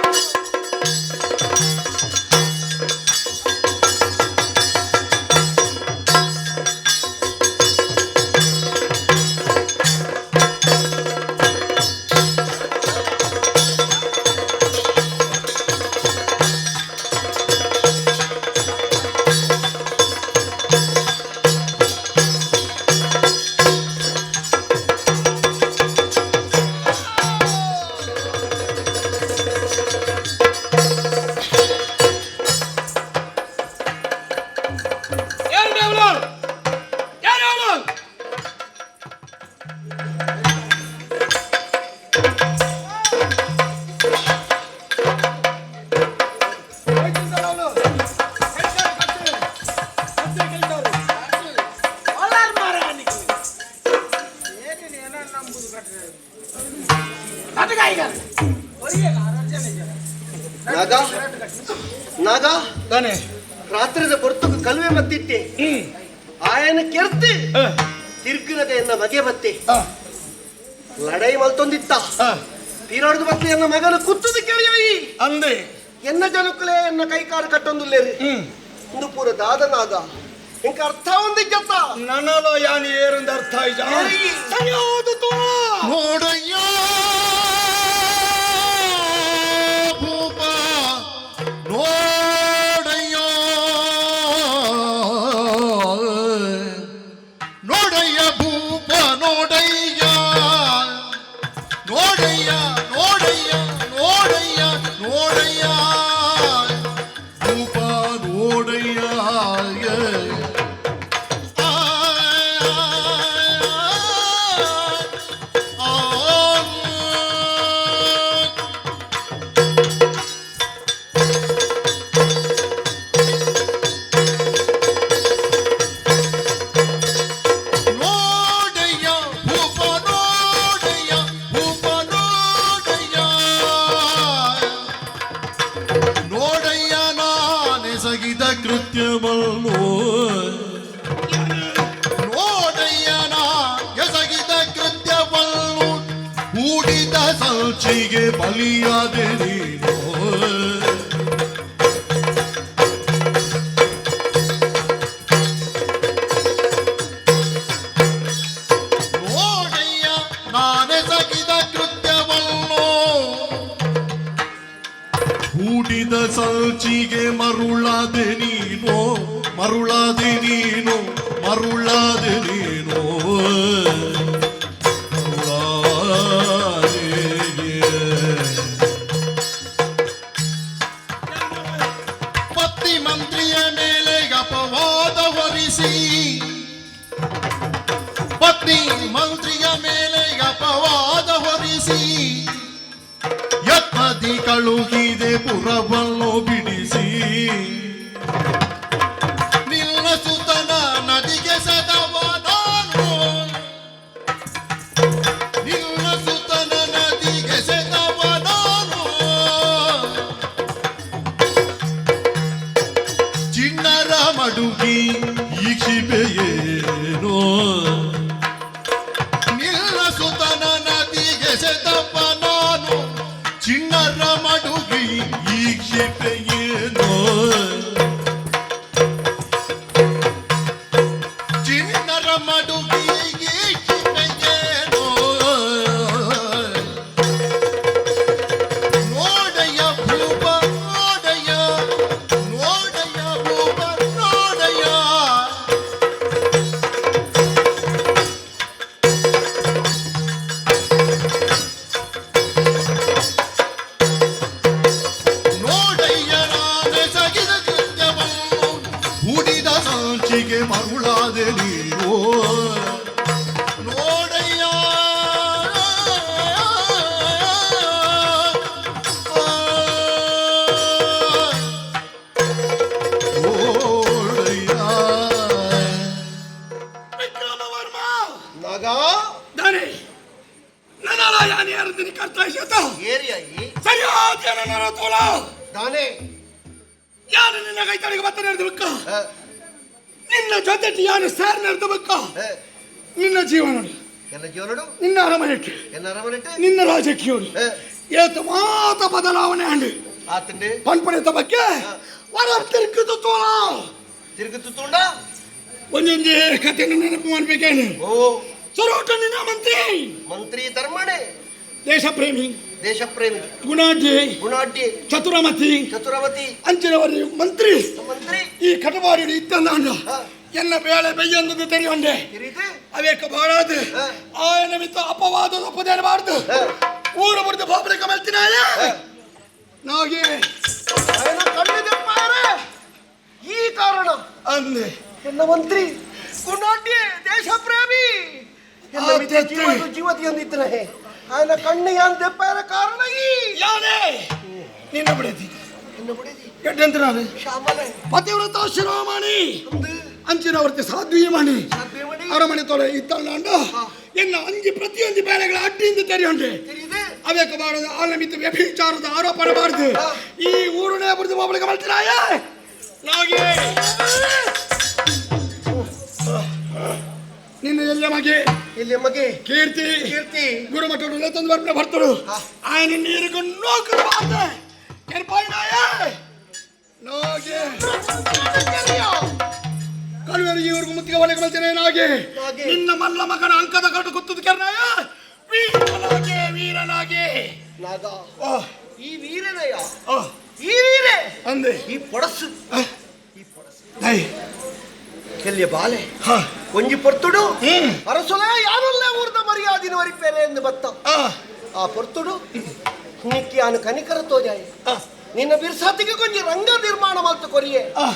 ನಾಗ ನಾಗ ತಾನೆ ರಾತ್ರಿದ ಪೊರ್ತುಗು ಕಲ್ವೆ ಮತ್ತಿಟ್ಟೆ ಆಯನ ಕೆರ್ತಿ ತಿರ್ಗಿನಗ ಎನ್ನ ಮಗೆ ಬತ್ತೆ ಲಡೈ ಮಲ್ತೊಂದಿತ್ತ ತೀರಾಡ್ದು ಬತ್ತೆ ಎನ್ನ ಮಗನ ಕುತ್ತದು ಕೆರೆಯೋಯಿ ಅಂದೆ ಎನ್ನ ಜನಕ್ಕಲೇ ಎನ್ನ ಕೈ ಕಾಲು ಕಟ್ಟೊಂದುಲ್ಲೇರಿ ಇಂದು ಪೂರ ದಾದ ನಾಗ ಇಂಕ ಅರ್ಥ ಒಂದಿಜ್ಜತ್ತ ನನಲ ಯಾನ್ ಏರಂದ ಅರ್ಥ ಆಯ್ತಾ ಸರಿಯಾದ ತೋಳ ನೋಡಯ್ಯ ಭೂಪ ನೋಡಯ್ಯ ನೋಡಯ್ಯ ಭೂಪ ನೋಡಯ್ಯ ನೋಡಯ್ಯ ನೋಡಯ್ಯ ನೋಡಯ್ಯ ನೋಡಯ್ಯ ಭೂಪ ನೋಡಯ್ಯ ನೋಡಯ್ಯ ಭೂಪ ನೋಡಯ್ಯ ಭೂಪ ನೋಡಯ್ಯ ನೋಡಯ್ಯ ನಾನೆಸಗಿದ ಕೃತ್ಯವನ್ನು ನೋಡಯ್ಯ ನಾ ಎಸಗಿದ ಕೃತ್ಯವನ್ನು ಹೂಡಿದ ಸಂಚಿಗೆ ಬಲಿಯಾದೆ ನೀನು. ನೋಡಯ್ಯ ನಾನೆಸಗಿದ ಕೃತ್ಯವನ್ನು ಹೂಡಿದ ಸಂಚಿಗೆ ಮರುಳಾದೆ ನೀನು ಮರುಳಾದೆ ನೀನು ಮರುಳಾದೆ ನೀನು ಮರುಳಾದೆ. ಪತ್ನಿ ಮಂತ್ರಿಯ ಮೇಲೆ ಅಪವಾದ ಹೊರಿಸಿ ಪತ್ನಿ ಮಂತ್ರಿಯ ಮೇಲೆ ಅಪವಾದ ಹೊರಿಸಿ ಯತ್ನದಿ ಕಳುಹಿದೆ ಪುರವನ್ನು ಬಿಡಿಸಿ ನಿನ್ನ ಸುತನ ನದಿಗೆ ಸದವ ನಾನು ನಿನ್ನ ಸುತನ ನದಿಗೆ ಸೆದವ ನಾನು ಚಿಣ್ಣರ ಮಡುಗಿ ಈ ಕ್ಷಿಪೆಯೇನೋ ನಿನ್ನ ಸುತನ ನದಿಗೆ ಸೆದವ ನಾನು ಚಿಣ್ಣರ ಮಡುಗಿ ಈ ಕ್ಷಿಪೆಯೇನೋ ಚಿಣ್ಣರ ಮಡುಗಿ ಈ ಕ್ಷಿಪೆಯೇನೋ ನೋಡಯ್ಯ ಭೂಪ ನೋಡಯ್ಯ ನೋಡಯ್ಯ ಭೂಪ ನೋಡಯ್ಯ ನೋಡಯ್ಯ ನಾನೆಸಗಿದ ಕೃತ್ಯವನ್ನು ಹೂಡಿದ ಸಂಚಿಗೆ ಮರುಳಾದೆ ನೀನು ನೋಡಯ್ಯ ನೋಡಯ್ಯ ವಿಕ್ರಮವರ್ಮ ನಾಗ ದಾನೆ ನನಲ ಯಾನ್ ಏರಂದ ನಿಕ್ ಅರ್ಥ ಆಯ್ತ ಏರಿಯಾಗಿ ಸರಿಯಾದ ನನ್ನ ತೋಳ ದಾನೆ ಯಾನು ನಿನ್ನ ಕೈ ತಡೆಗೆ ಬತ್ತ ನಡೆದಬೇಕ ನಿನ್ನ ಜೊತೆ ಯಾನು ಸೇರ್ ನಡೆದಬೇಕ ನಿನ್ನ ಜೀವನ ಎಲ್ಲ ಜೀವನಡು ನಿನ್ನ ಅರಮನೆಟ್ಟು ಎನ್ನ ಅರಮನೆಟ್ಟು ನಿನ್ನ ರಾಜಕೀಯರು ಏತ ಮಾತ ಬದಲಾವಣೆ ಅಂಡು ಆತಂಡೆ ಪನ್ಪಣಿತ ಬಗ್ಗೆ ವರ ತಿರುಗುದು ತೋಳ ತಿರುಗುತ್ತು ತುಂಡ ಒಂದೊಂದೇ ಕಥೆಯನ್ನು ನೆನಪು ಮಾಡ್ಬೇಕೇನು ಓ ಸರೋಟ ನಿನ್ನ ಮಂತ್ರಿ ಮಂತ್ರಿ ಧರ್ಮಣೆ ದೇಶ ಪ್ರೇಮಿ ದೇಶ ಪ್ರೇಮಿ ಗುಣಾಢ್ಯ ಗುಣಾಢ್ಯ ಚತುರಮತಿ ಚತುರವತಿ ಅಂಚಿನವರಿ ಮಂತ್ರಿ ಮಂತ್ರಿ ಈ ಕಟಬಾರಿ ಇತ್ತಂದ ಎನ್ನ ಬೇಳೆ ಬೆಯ್ಯಂದದ್ದು ತೆರೆಯೊಂಡೆ ಅವೇಕ ಬಾಳಾದ ಆಯನ ಮಿತ್ತ ಅಪವಾದ ಒಪ್ಪದೇರಬಾರ್ದು ಊರು ಬುಡ್ದು ಬಾಬರಿ ಕಮಲ್ತಿನಾಯ ನಾಗೆ ಆಯನ ಕಣ್ಣಿದೆಪ್ಪಾರೆ ಈ ಕಾರಣ ಅಂದೆ ಎನ್ನ ಮಂತ್ರಿ ಗುಣಾಢ್ಯ ದೇಶ ಪ್ರೇಮಿ ಎನ್ನ ಮಿತ್ತ ಜೀವದ ಜೀವತಿಯೊಂದಿತ್ತನೆ ಆಯನ ಕಣ್ಣು ಯಾನ್ ದೆಪ್ಪಾರ ಕಾರಣ ಈ ಯಾನೇ ನಿನ್ನ ಬಿಡತಿ ಎನ್ನ ಬಿಡದಿ ಎಡ್ಡಂತನಾರೆ ಶ್ಯಾಮಲೆ ಪತಿವ್ರತ ಶಿರೋಮಣಿ ಅಂಚಿನವರ್ತಿ ಸಾಧ್ವಿಮಣಿ ಅರಮನೆ ತೊಳೆ ಇತ್ತಂಡ ಎನ್ನ ಎನ್ನ ಅಂಜಿ ಪ್ರತಿಯೊಂದು ಬೇಳೆಗಳ ಅಡ್ಡಿಯಿಂದ ತೆರೆಯುಂಟೆ ಅವೇಕ ಬಾರದು ಆಲಮಿತ ವ್ಯಭಿಚಾರದ ಆರೋಪಣ ಬಾರದು ಈ ಊರನೇ ಬುಡಿದು ಒಬ್ಬಳಿಗೆ ಮಲ್ತಿರಾಯ ನಾಗೆ ನಿನ್ನ ಎಲ್ಲ ಮಗೆ ಇಲ್ಲಿ ಮಗೆ ಕೀರ್ತಿ ಕೀರ್ತಿ ಗುರುಮಠ ತಂದು ಬರ್ಪಣ ಭರ್ತರು ఆయన ನೀರಿಗೂ ನೂಕು ಬಾರ್ದೆ ಕೆರ್ಪಾಯಿನಾಯ ನಾಗೆ ಕಳುವೆರಿಗೆ ಇವ್ರಿಗೂ ಮುತ್ತಿಗೆ ಒಳಗೆ ಮಲ್ತೇನೆ ನಾಗೆ ನಾಗೆ. ನಿನ್ನ ಮಲ್ಲ ಮಗನ ಅಂಕದ ಕಟ್ಟು ಕುತ್ತದ ಕೆರ್ನಾಯ ವೀರನಾಗೆ ವೀರನಾಗೆ ನಾಗ ಓ ಈ ವೀರನಯ್ಯ ಓ ಈ ವೀರೆ ಅಂದೆ ಈ ಪೊಡಸು ಈ ಪೊಡಸು I ಕೆಲ್ಯ ಬಾಲೆ ಹಾ ಒಂಜಿ ಪೊರ್ತುಡು ಹ್ಮ್. ಅರಸುಲ ಯಾರಲ್ಲೇ ಊರ್ದ ಮರ್ಯಾದಿನ ವರಿಪೇರೆ ಎಂದು ಬತ್ತ ಆ ಆ ಪೊರ್ತುಡು ನಿಕ್ಕಿಯಾನು ಕನಿಕರ ತೋಜಾಯಿ ಆ ನಿನ್ನ ಬಿರ್ಸಾತಿಗೆ ಕೊಂಜಿ ರಂಗ ನಿರ್ಮಾಣ ಮಲ್ತು ಕೊರಿಯೆ ಆ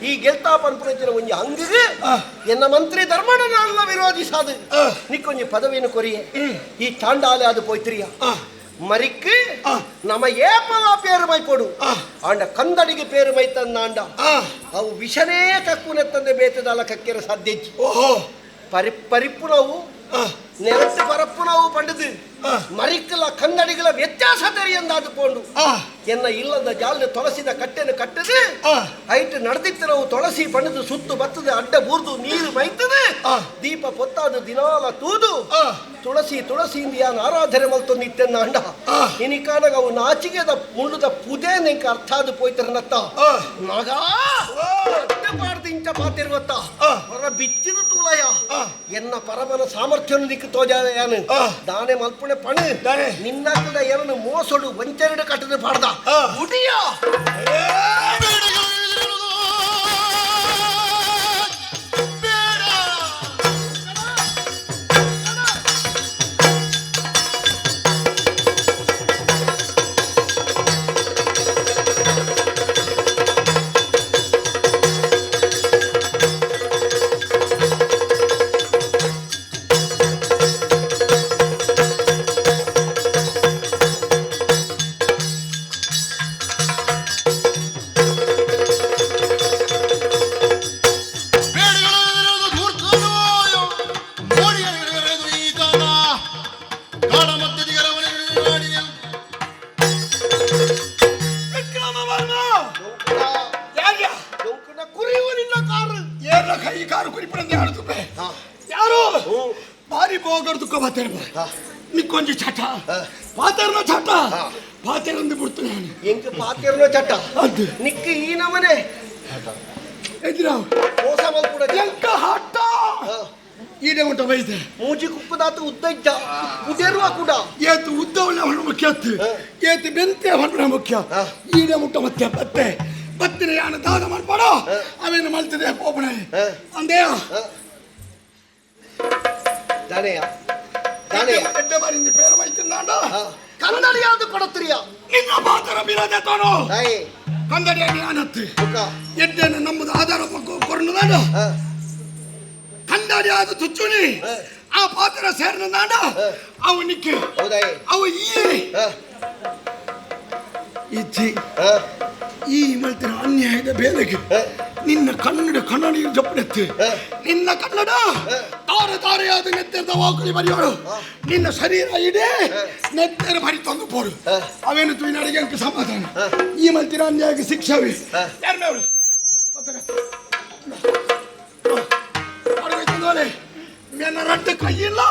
ಈ ಗೆಲ್ತಾ ಪನ್ಪುನಂಚಿನ ಒಂಜಿ ಅಂಗಿಗೆ ಆ. ಎನ್ನ ಮಂತ್ರಿ ಧರ್ಮಡನಾಲ್ಲ ವಿರೋಧಿಸಾದು ಆ. ನಿಕ್ಕೊಂಜಿ ಪದವಿಯನ್ನು ಕೊರಿಯೆ ಈ ಚಾಂಡಾಲೆ ಅದು ಪೋಯ್ತಿರಿಯ ಆ ಮರಿக்கு ಆ. ನಮ್ಮ ಏಪಲ ಪೇರುಮೈ ಪೊಡು ಆ. ಆಂಡ ಕಂದಡಿಗೆ ಪೇರುಮೈ ತಂದಾಂಡ ಆ ಅವು ವಿಷನೇ ಕಕ್ಕುನೆತ್ತಂದೆ ಬೇತದಲ್ಲ ಕಕ್ಕೆರ ಸಾಧ್ಯಜ್ಜಿ ಓಹೋ ಪರಿ ಪರಿಪ್ಪುನವು ಆ ನೆಲತ್ತು ಪರಪ್ಪುನವು ಪಂಡದು ಆ. ಮರಿಕ್ಕಲ ಕಂದಡಿಗಳ ವ್ಯತ್ಯಾಸ ತೆರಿಯಂದಾದು ಪೋಂಡು ಆ ಎನ್ನ ಇಲ್ಲದ ಜಾಲ ತೊಳಸಿದ ಕಟ್ಟೆನು ಕಟ್ಟದು ಆ. ಐಟ್ ನಡೆದಿತ್ತರವು ತೊಳಸಿ ಪಣದು ಸುತ್ತು ಬತ್ತದ ಅಡ್ಡ ಬೂರ್ದು ನೀರು ಮೈತದೆ ಆ. ದೀಪ ಪೊತ್ತಾದ ದಿನಾಲ ತೂದು ಆ. ತುಳಸಿ ತುಳಸಿ ಇಂದಿಯಾನ ಆರಾಧನೆ ಮಲ್ತು ನಿತ್ಯನ್ನ ಅಂಡ ಆ. ಇನಿಕಾನಗ ಅವು ನಾಚಿಗೆದ ಮುಳ್ಳುದ ಪುದೇ ನಿಂಕ ಅರ್ಥ ಅದು ಪೋಯ್ತರನತ್ತ ಆ. ಮಗ ಅಡ್ಡ ಪಾಡ್ದು ಇಂಚ ಪಾತಿರುವತ್ತ ಆ. ಹೊರ ಬಿಚ್ಚಿದ ತೂಲಯ ಆ. ಎನ್ನ ಪರಮನ ಸಾಮರ್ಥ್ಯನು ದಿಕ್ಕು ತೋಜಾಯಾನು ಆ. ದಾನೆ ಮಲ್ಪುಣೆ ಪಣು ದಾನೆ. ನಿನ್ನಕ್ಕದ ಏನನ್ನು ಮೋಸಡು ವಂಚನೆಡು ಕಟ್ಟದ ಪಾಡ್ದ ಆ. ಉಡಿಯ ವಿಕ್ರಮ ವರ್ಮ ಯಾರ್ಯ ಡೊಂಕುನ ಕುರಿಯು ನಿನ್ನ ಕಾರು ಏರ್ನ ಕೈ ಕಾರು ಕುರಿಪಡಂದೆ ಆಡುತ್ತುಪೆ ಯಾರು ಭಾರಿ ಬೋಗರ್ ದುಃಖ ಬಾತೇನೆ ನಿಕ್ಕೊಂಜಿ ಛಾಟ ಪಾತೇರ್ನ ಛಾಟ ಪಾತೇರಂದು ಬಿಡ್ತು ನಾನು ಎಂಕ್ ಪಾತಿರ್ನ ಚಟ ಅದು ನಿಕ್ಕ ಈ ನಮನೆ ಎದ್ರಾವ್ ಮೋಸ ಮಲ್ಪುಡ ಎಂಕ ಹಟ್ಟ ಈಡೆ ಉಂಟ ಬೈದೆ ಮೂಜಿ ಕುಕ್ಕುದಾತ ಉದ್ದ ಇದ್ದ ಉದೇರುವ ಕೂಡ ಏತು ಉದ್ದವನ್ನ ಹೊಣ ಮುಖ್ಯ ಅತ್ತು ಏತು ಬೆಂತೆ ಹೊಣ ಮುಖ್ಯ ಈಡೆ ಮುಟ್ಟ ಮತ್ತೆ ಬತ್ತೆ ಬತ್ತಿನ ಯಾನ ದಾದ ಮಾಡ್ಪಾಡೋ ಅವೇನು ಮಲ್ತದೆ ಪೋಪಣೆ ಅಂದೇಯ ದಾನೆಯ ದಾನೆಯ ಎಡ್ಡೆ ಬಾರಿಂದ ಪೇರು ಮೈತಿಂದಾಂಡ ಕನ್ನಡಿಯಾದ ಕೊಡತ್ರಿಯ ನಿನ್ನ ಮಾತರ ಬಿರೋದೆ ತಾನು ತಾಯಿ ಕಂದಡಿ ಅನತ್ತು ಮುಖ ಎಡ್ಡೆಯನ್ನು ನಮ್ಮದು ಆಧಾರ ಕೊರನುದಾಂಡ ಕಂದಡಿ ಆದ ತುಚ್ಚುನಿ ಆ ಪಾತ್ರ ಸೇರ್ನದಾಂಡ ಅವನಿಕ್ಕೆ ಹೌದಾಯಿ ಅವ ಈ ಇಜ್ಜಿ ಈ ಮಲ್ತಿನ ಅನ್ಯಾಯದ ಬೇಲೆಗೆ ನಿನ್ನ ಕನ್ನಡ ಕನ್ನಡ ಜಪ್ಪನೆತ್ತಿ ನಿನ್ನ ಕನ್ನಡ ತಾರೆ ತಾರೆಯಾದ ನೆತ್ತೆರದ ವಾಕುಲಿ ಬರೆಯೋಳು ನಿನ್ನ ಶರೀರ ಇಡೀ ನೆತ್ತೆರ ಬರಿ ತಂದು ಪೋಡು ಅವೇನು ತುಯಿನಾಡಿಗೆ ಅಂಕ ಸಮಾಧಾನ ಈ ಮಲ್ತಿನ ಅನ್ಯಾಯಕ್ಕೆ ಶಿಕ್ಷಾವಿ ಯಾರು ಮೇನ ರಡ್ಡ ಕೈಯಿಲ್ಲ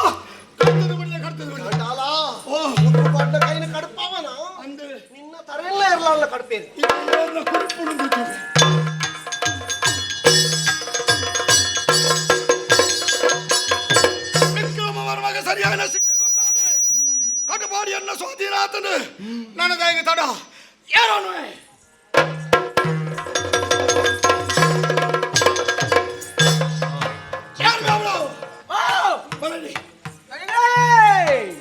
ಕರ್ತದ ಬಿಡಲೆ ಕರ್ತದ ಬಿಡಲೆ ಕಂಡಾಲ ಓ. ಪಾಡ್ನ ಕೈನ ಕಡ್ಪಾವನ ಅಂದ್ರೆ ನಿನ್ನ ತರೆಲ್ಲ ಇರಲ್ಲ ಕಡ್ಪೇರಿ ಇದು ಕುರುಪುಡು ವಿಕ್ರಮ ವರ್ಮಗ ಸರಿಯಾದ ಶಿಕ್ಷೆ ಕೊಡ್ತಾನೆ ಕಟಪಾಡಿಯನ್ನ ಸ್ವಾಧೀನ ಆತನು ನನಗಾಗಿ ತಡ ಯಾರನು ಯಾರು ಅವಳು ಬರಲಿ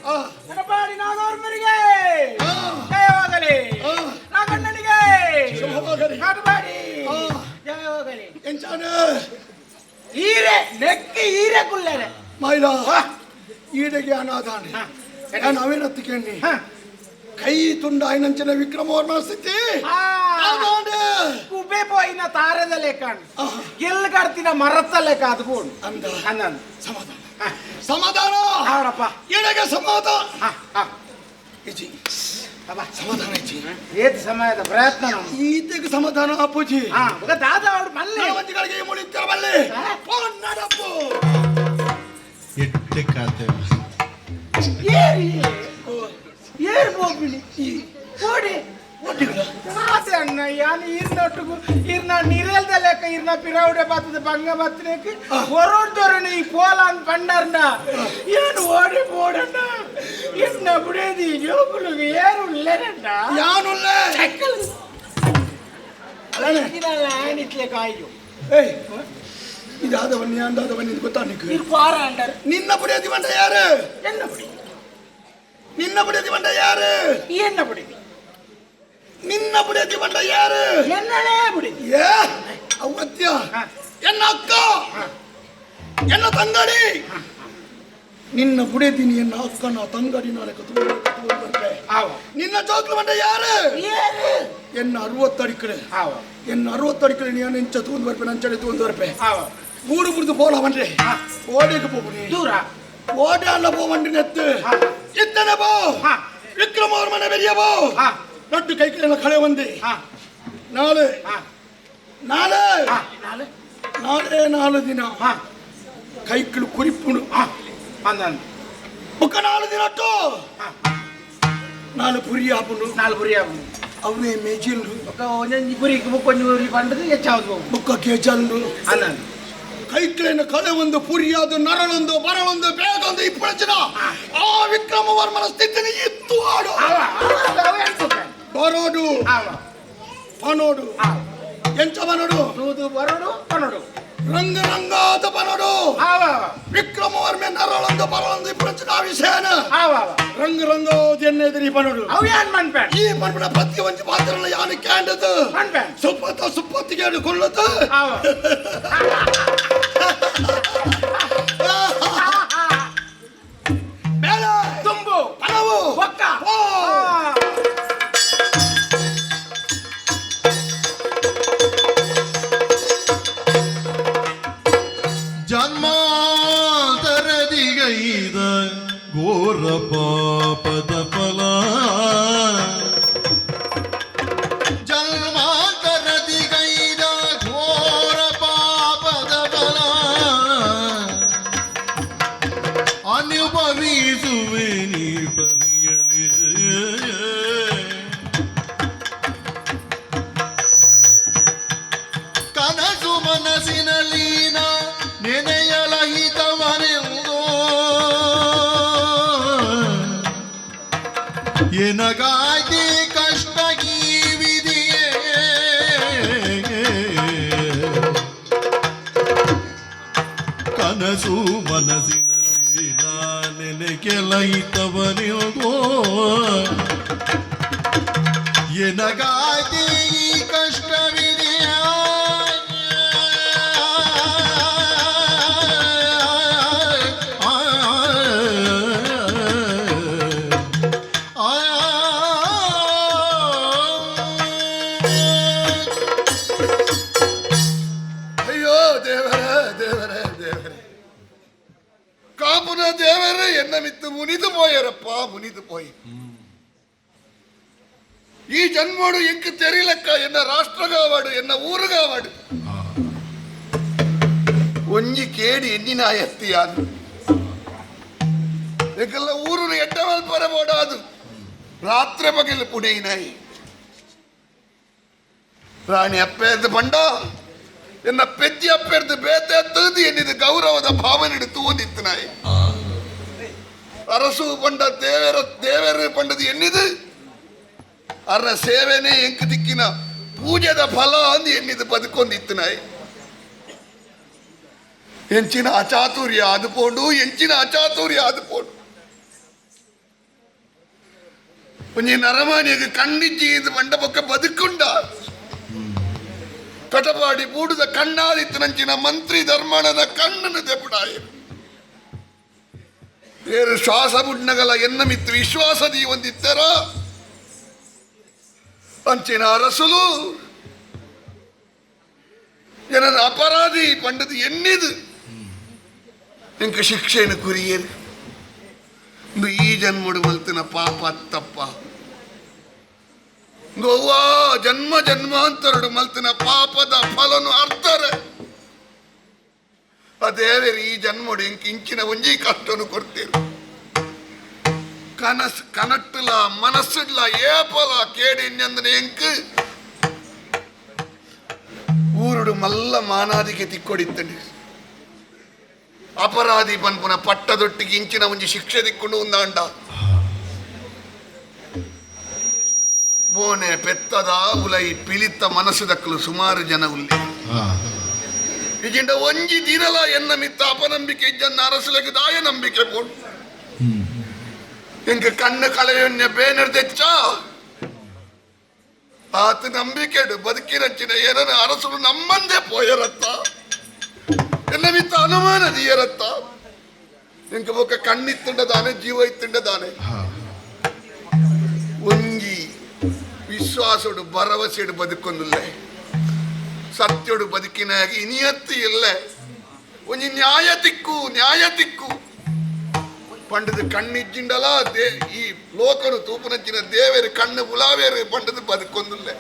ಆ, ಕಟಪಾಡಿ ನಾಗವರ್ಮರಿಗೆ ಆ, ಜಯವಾಗಲಿ ಆ, ನಾಗಣ್ಣನಿಗೆ ಶುಭವಾಗಲಿ. ಕಟಪಾಡಿ ಆ. ಜಯವಾಗಲಿ ಎಂಚಾನೆ ಈರೆ ನೆಕ್ಕಿ ಈರೆ ಕುಲ್ಲರೆ ಮೈಲ ಈಡೆಗೆ ಅನಾದಾನೆ ನಾನು ಅವೇನತ್ತು ಕೇಳಿ ಕೈ ತುಂಡ ಐನಂಚಿನ ವಿಕ್ರಮವರ್ಮ ಸ್ಥಿತಿ ಆದಾನೆ. ಕುಬೆ ಪೋಯಿನ ತಾರದ ಲೆಕ್ಕ ಎಲ್ಲಿ ಕಡ್ತಿನ ಮರತ್ತ ಲೆಕ್ಕ ಅದು ಬೋಡು ಅಂದ ಅಂದ ಸಮಾಧಾನ ಸಮಾಧಾನ ಆವಡಪ್ಪ ಎಡೆಗೆ ಸಮಾಧಾನ ಹಾ ಹಾ ಇಜ್ಜಿ ಅಬ್ಬಾ ಸಮಾಧಾನ ಇಜ್ಜಿ ಏತ್ ಸಮಯದ ಪ್ರಯತ್ನ ನಮ್ಮ ಈತೆಗೆ ಸಮಾಧಾನ ಅಪ್ಪುಜಿ ಹಾ ಬೊಕ ದಾದ ಅವಡು ಮಲ್ಲೆ ಒಂಜಿಗಳಿಗೆ ಮುಳಿತರ ಬಲ್ಲೆ ಪೊನ್ನಡಪ್ಪು ಎಟ್ಟೆ ಕಾತೆ ಏರಿ ಏರ್ ಪೋಪಿನಿ ಓಡಿ ಆತೆ ಅಣ್ಣ ಯಾನ್ ಈರ್ನೊಟ್ಟುಗು ಈರ್ನ ನಿರೇಲ್ದ ಲೆಕ್ಕ ಈರ್ನ ಪಿರೌಡೆ ಬತ್ತದ ಬಂಗ ಬತ್ತನೇಕ್ ಹೊರಡ್ದೊರಣ ಈ ಪೋಲಾನ್ ಪಂಡರ್ನ ಏನು ಓಡಿ ಪೋಡಣ್ಣ ಎನ್ನ ಬುಡೇದಿ ಜೋಕುಲುಗು ಏರು ಉಲ್ಲೇರಣ್ಣ ಯಾನುಲ್ಲೆ ಚಕ್ಕಲ್ ಇಟ್ಲೆ ಕಾಯ್ಯು ಏಯ್ ಇದಾದವನ್ ಯಾಂದಾದವನ್ ಇದು ಗೊತ್ತಾ ನಿಕ್ಕು ನೀರು ಕ್ವಾರ ಅಂಡರ್ ನಿನ್ನ ಬುಡೇದಿ ಬಂಡ ಯಾರು என்ன ಬುಡಿ ನಿನ್ನ ಬುಡೇದಿ ಬಂಡ ಯಾರು என்ன ಬುಡಿದಿ ನಿನ್ನ ಬುಡೇದಿ ಬಂಡ ಯಾರು என்னலே ಬುಡಿದಿ ಏ ಅವತ್ಯ ಎನ್ನ ಅಕ್ಕ ಎನ್ನ ತಂಗಡಿ ನಿನ್ನ ಬುಡೇದಿನಿ ಎನ್ನ ಅಕ್ಕನ ತಂಗಡಿ ನಾಳೆ ಬರ್ತೆ ಆವ ನಿನ್ನ ಜೋಕ್ಲು ಬಂಡ ಯಾರು ಏರು ಎನ್ನ ಅರವತ್ತಡಿಕಡೆ ಆವ ಎನ್ನ ಅರವತ್ತಡಿಕಡೆ ನೀನು ಇಂಚ ತೂಂದು ಬರ್ಪೆ ನಂಚಡೆ ತೂಂದು ಬರ್ಪೆ ಆವ ಊರು ಬುಡ್ದು ಪೋಲ ಬಂಡ್ರೆ ಓಡೆಗೆ ಪೋಪುನಿ ದೂರ ಓಡೆ ಅಲ್ಲ ಪೋ ಬಂಡಿ ನೆತ್ತು ಹಾ. ಇತ್ತನೆ ಪೋ ಹಾ. ವಿಕ್ರಮವರ್ಮನ ಬೆರಿಯ ಪೋ ಹಾ. ನಟ್ಟು ಕೈ ಕೈಯೆಲ್ಲ ಕಳೆ ಒಂದಿ ಹಾ ನಾಳೆ ಹಾ ನಾಳೆ ಹಾ ನಾಳೆ ನಾಳೆ ನಾಲು ದಿನ ಹಾ ಕೈಗಳು ಕುರಿಪುಣು ಹಾ ಅಂದಂದು ಬುಕ್ಕ ನಾಲು ದಿನಟ್ಟು ಹಾ. ನಾಲು ಪುರಿ ಆಪುಂಡು ನಾಲ್ ಬುರಿ ಆಪುಂಡು ಅವನೇ ಮೇಜಿಲ್ರು ಬೊಕ್ಕ ಒಂಜೊಂಜಿ ಬುರಿಗೆ ಬೊಕ್ಕೊಂಜಿ ಬುರಿ ಪಂಡದು ಹೆಚ್ಚಾವದು ಹೋಗು ಬುಕ್ಕ ಕೇಜಲ್ರು ಅಂದಂದು ಕೈಕಳಿನ ಕಲೆ ಒಂದು ಪುರಿಯಾದ ನರಳೊಂದು ಬರಳೊಂದು ಬೇಗೊಂದು ಇಪ್ಪಳಚಿನ ಆ ವಿಕ್ರಮವರ್ಮನ ಸ್ಥಿತಿನಿ ಇತ್ತು ಆಡು ಆವ ಆವ ಅವ ಎಣ್ಸುತ್ತೆ ಬರೋಡು ಆವ ಪನೋಡು ಆವ ಎಂಚ ಬನೋಡು ತೂದು ಬರೋಡು ಪನೋಡು ರಂಗ ರಂಗಾದ ಪನೋಡು ಆವ ಆವ ವಿಕ್ರಮವರ್ಮೆ ನರಳೊಂದು ಬರಳೊಂದು ಇಪ್ಪಳಚಿನ ಆ ವಿಷಯನ ಆವ ಆವ ರಂಗ ರಂಗೋದ ಎನ್ನೆದಿರಿ ಪನೋಡು ಅವು ಏನ್ ಮನ್ಪೆ ಈ ಪನ್ಪುನ ಪ್ರತಿ ಒಂಜಿ ಪಾತ್ರನ ಯಾನು ಕ್ಯಾಂಡದು ಮನ್ಪೆ ಸುಪ್ಪತ್ತ ಸುಪ್ಪತ್ತಿಗೆ ಕೊಲ್ಲುತ್ತ ಆವ ಬೇಡ ತುಂಬು ಪಣವು ಬೊಕ್ಕ ಓ. ಜನ್ಮಾಂತರದಿಗೈದ ಘೋರ ಪಾಪದ ಫಲ ಜನ್ಮಾಂತರದಿಗೈದ ಘೋರ ಪಾಪದ ಫಲ ಅನುಭವಿಸುವೆ ನೀ ಪರಿಯಲೇ ಕನಸು ಮನಸ್ಸಿನಲೀನ ನೆನೆಯಲಹಿತವನೆಂದೋ ಎನಗಾಗಿ ಕಷ್ಟ ಈ ವಿಧಿಯೇ ಕನಸು ಮನಸ್ಸಿನಲೀನ ನೆನೆಕೆಲಹಿತವನೆಂದೋ ಎನಗಾಗಿ ಈ ಕಷ್ಟವಿದೆಯಾ ಅಯ್ಯೋ ದೇವರೇ ದೇವರೇ ದೇವರೇ ಕಾಪುನ ದೇವರೇ ಎನ್ನ ಮಿತ್ತು ಮುನಿದು ಪೋಯರಪ್ಪ ಮುನಿದು ಪೋಯ್ ಈ ಜನ್ಮೋಡು ಎಂಕ್ ತೆರಿಲಕ್ಕ ಎನ್ನ ರಾಷ್ಟ್ರಗಾವಾಡು ಎನ್ನ ಊರುಗಾವಾಡು ಒಂಜಿ ಕೇಡಿ ಎನ್ನಿನ ಎತ್ತಿಯಾದು ಎಂಕೆಲ್ಲ ಊರು ಎಡ್ಡವಲ್ ಪರಬೋಡಾದು ರಾತ್ರಿ ಬಗೆಲ್ ಪುಣೆಯಿನಾಯಿ ರಾಣಿ ಅಪ್ಪೆದ್ದು ಪಂಡ ಎನ್ನ ಪೆಜ್ಜಿ ಅಪ್ಪೆರ್ದು ಬೇತೆ ತೂದು ಎನ್ನಿದು ಗೌರವದ ಭಾವನೆ ತೂಂದಿತ್ತು ನಾಯಿ ಅರಸು ಪಂಡ ದೇವರ ದೇವರು ಪಂಡದು ಎನ್ನಿದು ಅರ ಸೇವೆನೇ ಎಂಕ್ ದಿಕ್ಕಿನ ಪೂಜೆದ ಫಲ ಅಂದು ಎನ್ನಿದು ಬದುಕೊಂದಿತ್ತು ನಾಯಿ ಎಂಚಿನ ಅಚಾತುರ್ಯ ಅದು ಪೋಂಡು ಎಂಚಿನ ಅಚಾತುರ್ಯ ಅದು ಪೋಂಡು ಒಂಜಿ ನರಮಾನಿಯಗ್ ಕಣ್ಣಿಜ್ಜಿ ಇದು ಪಂಡ ಪಕ್ಕ ಬದುಕುಂಡ ಕಟಪಾಡಿ ಬೂಡುದ ಕಣ್ಣಾದಿತ್ತು ನಂಚಿನ ಮಂತ್ರಿ ಧರ್ಮಣನ ಕಣ್ಣನ್ನು ದೆಪುಡಾಯಿ ಬೇರೆ ಶ್ವಾಸ ಬುಡ್ನಗಲ ಎನ್ನ ಮಿತ್ತು ವಿಶ್ವಾಸದಿ ಒಂದಿತ್ತರ ಅಂಚಿನ ಅರಸುಲು ಜನನ ಅಪರಾಧಿ ಪಂಡದು ಎನ್ನಿದು ಇಂಕ ಶಿಕ್ಷೆಯನ್ನು ಕುರಿಯೇರು ಈ ಜನ್ಮಡು ಮಲ್ತಿನ ಪಾಪ ತಪ್ಪ ಗೋವಾ ಜನ್ಮ ಜನ್ಮಾಂತರಡು ಮಲ್ತಿನ ಪಾಪದ ಫಲನು ಅರ್ಥರೆ ಆ ದೇವರು ಈ ಜನ್ಮಡು ಇಂಕ ಇಂಚಿನ ಒಂಜಿ ಕಷ್ಟನು ಕೊಡ್ತೀರು ಕನಸ್ ಕನಟ್ಟುಲ ಮನಸ್ಸುಡ್ಲ ಏಪಲ ಕೇಡಿ ಇನ್ನೊಂದನೆ ಎಂಕ್ ಊರುಡು ಮಲ್ಲ ಮಾನಾದಿಗೆ ತಿಕ್ಕೊಡಿತ್ತಂడి ಅಪರಾಧಿ ಪನ್ಪುನ ಪಟ್ಟದೊಟ್ಟಿಗೆ ಇಂಚಿನ ಒಂಜಿ ಶಿಕ್ಷೆ ದಿಕ್ಕೊಂಡು ಉಂದಾಂಡ ಮೋನೆ ಪೆತ್ತದ ಉಲೈ ಪಿಲಿತ್ತ ಮನಸ್ಸು ದಕ್ಕಲು ಸುಮಾರು ಜನ ಉಲ್ಲಿ ಇಜಿಂಡ ಒಂಜಿ ದಿನಲ ಎನ್ನ ಮಿತ್ತ ಅಪನಂಬಿಕೆ ಇಜ್ಜನ್ನ ಅರಸುಲಗೆ ದಾಯ ನಂಬಿಕೆ ಪೋಡು ಎಂಕ ಕಣ್ಣು ಕಳೆಯೊನ್ನೆ ಬೇನರ್ ತೆಚ್ಚ ಆತ ನಂಬಿಕೆಡು ಬದುಕಿನಂಚಿನ ಏನನ ಅರಸುಲು ನಮ್ಮಂದೇ ಪೋಯರತ್ತ ಎನ್ನ ಮಿತ್ತ ಅನುಮಾನ ದಿಯರತ್ತ ಎಂಕ ಬೊಕ್ಕ ಕಣ್ಣಿತ್ತುಂಡದಾನೆ ಜೀವ ಇತ್ತುಂಡದಾನೆ ಒಂಜಿ ವಿಶ್ವಾಸೋಡು ಭರವಸೆಡು ಬದುಕೊಂದುಲ್ಲೆ ಸತ್ಯೋಡು ಬದುಕಿನ ಇನಿಯತ್ತು ಇಲ್ಲ ಒಂಜಿ ನ್ಯಾಯ ತಿಕ್ಕು ನ್ಯಾಯ ತಿಕ್ಕು ಪಂಡದ ಕಣ್ಣಿಜ್ಜಿಂಡಲ they ಈ ಲೋಕನು ತೂಪುನಂಚಿನ ದೇವೇರು ಕಣ್ಣು ಬುಲಾವೇರು ಪಂಡದ ಬದುಕೊಂದುಲ್ಲೆ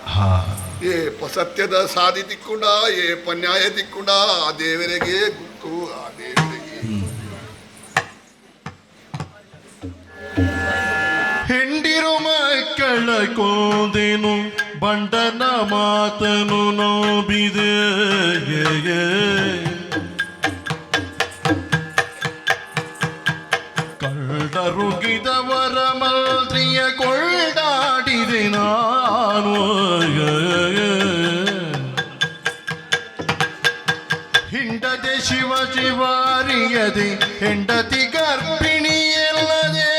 ಏ ಸತ್ಯದ ಸಾದಿ ತಿಕ್ಕುಂಡ ಏ ನ್ಯಾಯ ತಿಕ್ಕುಂಡ ಆ ದೇವರಿಗೆ ಗುತ್ತು ಆ ದೇವರಿಗೆ ಹೆಂಡಿರು ಮಕ್ಕಳ ಕೋದೆನು ಬಂಡನ ಮಾತನು ನೋಬಿದೆ ಕಳ್ಳರುಗಿದವರ ಮಂತ್ರಿಯ ಕೊಳ್ಳಾಡಿದೆ ನಾನು ಹಿಂಡದೆ ಶಿವ ಶಿವಾರಿಯದೆ ಹೆಂಡತಿ ಗರ್ಭಿಣಿಯಲ್ಲದೆ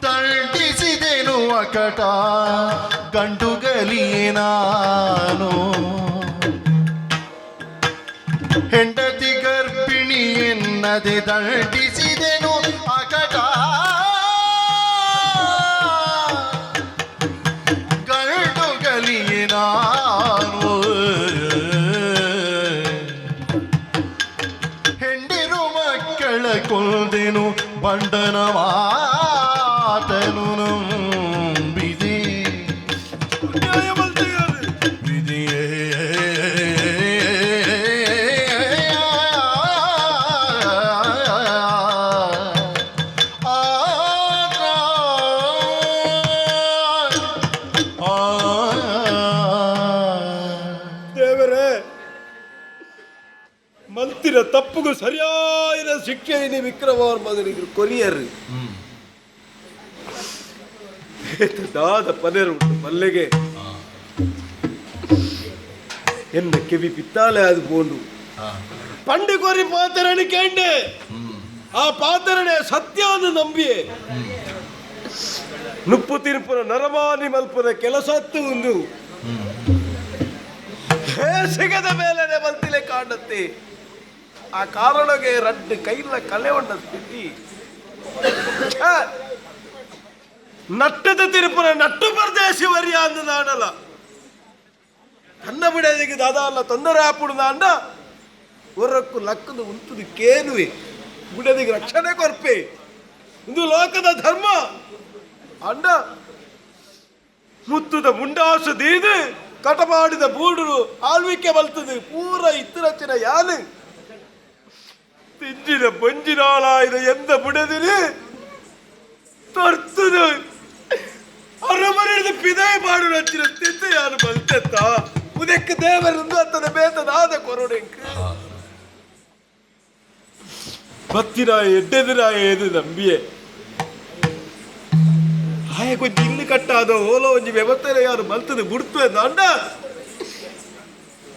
ದಂಡಿಸಿದೆನು ಅಕಟ ಗಂಡುಗಲಿಯೇ ನಾನು ಹೆಂಡತಿ ಗರ್ಭಿಣಿ ಎನ್ನದೆ ದಂಡಿಸಿದೆನು ಅಕಟ ಗಂಡುಗಲಿಯೇ ನಾನು ಹೆಂಡಿರು ಮಕ್ಕಳ ಕೊಂದೆನು ಬಂಡನ ಮಾತನು ನಂಬಿದೆ ವಿಧಿಯೇ ದೇವರೇ ಮಲ್ತಿನ ತಪ್ಪುಗೂ ಸರಿಯಾದ ಶಿಕ್ಷೆ ವಿಕ್ರಮವರ್ಮಗನಿಗೆ ಕೊರಿಯರ್ ದಾದ ಪನೇರು ಉಂಟು ಮಲ್ಲೆಗೆ ಎನ್ನ ಕಿವಿ ಪಿತ್ತಾಲೆ ಅದು ಪೋಂಡು ಪಂಡಿ ಕೊರಿ ಪಾತರಣಿ ಕೇಂಡೆ ಆ ಪಾತರಣೆ ಸತ್ಯಾದ ನಂಬಿಯೆ ನುಪ್ಪು ತಿರುಪುನ ನರಮಾನಿ ಮಲ್ಪುನ ಕೆಲಸತ್ತು ಒಂದು ಸಿಗದ ಮೇಲೆನೆ ಬಂತಿಲೆ ಕಾಣತ್ತೆ ಆ ಕಾರಣಗೆ ರಡ್ಡು ಕೈಲ ಕಲೆ ಉಂಡ ಸ್ಥಿತಿ ಛೆ! ನಟ್ಟದ ತಿರುಪುನ ನಟ್ಟು ಪರದೇಶಿ ವರ್ಯ ಅಂದ ನಾಡಲ್ಲ ಕನ್ನ ಬಿಡೋದಿಗೆ ದಾದಾ ಅಲ್ಲ ತೊಂದರೆ ಆಪುಡು ನಾಂಡ ಹೊರಕ್ಕು ಲಕ್ಕದು ಉಂತುದು ಕೇನುವೆ ಬುಡದಿಗೆ ರಕ್ಷಣೆ ಕೊರ್ಪೆ ಇದು ಲೋಕದ ಧರ್ಮ ಅಂಡ ಮುತ್ತುದ ಮುಂಡಾಸು ದೀದು ಕಟಮಾಡಿದ ಬೂಡುರು ಆಳ್ವಿಕೆ ಬಲ್ತದು ಪೂರ ಇತ್ತರಚಿನ ಯಾನು ತಿಂಜಿನ ಬೊಂಜಿನಾಳಾಯ್ದ ಎಂದ ಬುಡದಿರಿ ತೊರ್ತುದು ಅರಮನೆಯಿಂದ ಪಿದಾಯಿ ಮಾಡು ರಚಿನ ಸ್ಥಿತಿ ಯಾನು ಬಲ್ತೆತ್ತ ಉದಕ್ಕೆ ದೇವರಿಂದ ಅತ್ತದ ಬೇತದಾದ ಕೊರೊಡೆಂಕ್ ಬತ್ತಿನ ಎಡ್ಡೆದಿರಾಯ ಏದು ನಂಬಿಯೆ ಆಯ ಕೊಂಚ ಇಲ್ಲಿ ಕಟ್ಟಾದ ಓಲೋ ಒಂಜಿ ವ್ಯವಸ್ಥೆ ಯಾರು ಮಲ್ತದು ಬುಡ್ತು ಅಂಡ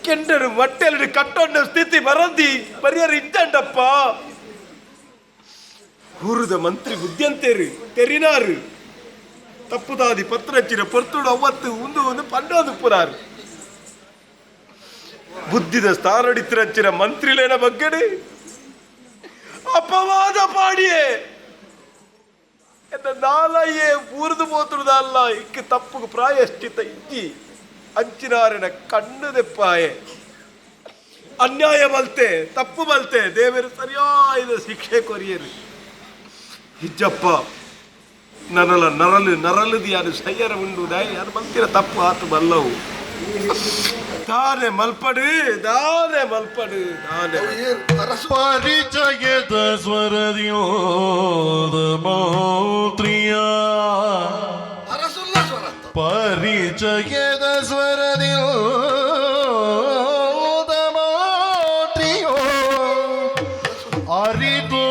ಕೆಂಡರು ಮಟ್ಟೆಲ್ಲಿ ಕಟ್ಟೊಂಡ ಸ್ಥಿತಿ ಬರಂದಿ ಪರಿಹಾರ ಇದ್ದಂಡಪ್ಪ ಊರದ ಮಂತ್ರಿ ಬುದ್ಧಿಯಂತೇರು ತೆರಿನಾರು ತಪ್ಪುದಾದಿ ಪತ್ರಚ್ಚಿನ ಪೊರ್ತುಡು ಅವತ್ತು ಉಂದು ಒಂದು ಪಂಡೋದು ಪುರಾರು ಬುದ್ಧಿದ ಸ್ಥಾನಡಿತ್ತಿರಚ್ಚಿನ ಮಂತ್ರಿಲೇನ ಬಗ್ಗಡೆ ಅಪವಾದ ಪಾಡಿಯೇ ಎನ್ನ ನಾಲಯ್ಯೇ ಊರ್ದು ಪೋತುಡುದಲ್ಲ ಇಕ್ಕ ತಪ್ಪುಗು ಪ್ರಾಯಶ್ಚಿತ ಇಜ್ಜಿ ಅಂಚಿನಾರಿನ ಕಣ್ಣು ದೆಪ್ಪಾಯೆ. ಅನ್ಯಾಯ ಬಲ್ತೆ ತಪ್ಪು ಬಲ್ತೆ ದೇವರು ಸರಿಯಾದ ಶಿಕ್ಷೆ ಕೊರಿಯರು ಹಿಜ್ಜಪ್ಪ ನನ್ನಲ ನರಲು ನರಲುದು ಯಾರು ಸಯ್ಯರ ಉಂಡು ದಾಯ ಯಾರು ಬಲ್ತಿರ ತಪ್ಪು ಆತು ಬಲ್ಲವು ದಾನೆ ಮಲ್ಪಡು ದಾನೆ ಮಲ್ಪಡು ದಾನೆ ಪರಿಚಯದ ಸ್ವರದಿಯೋದ ಮೌತ್ರಿಯ ಅರಸುಲ್ಲ ಸ್ವರ ಪರಿಚಯದ ಸ್ವರದಿಯೋದ ಮಾತ್ರಿಯೋ ಅರಿತು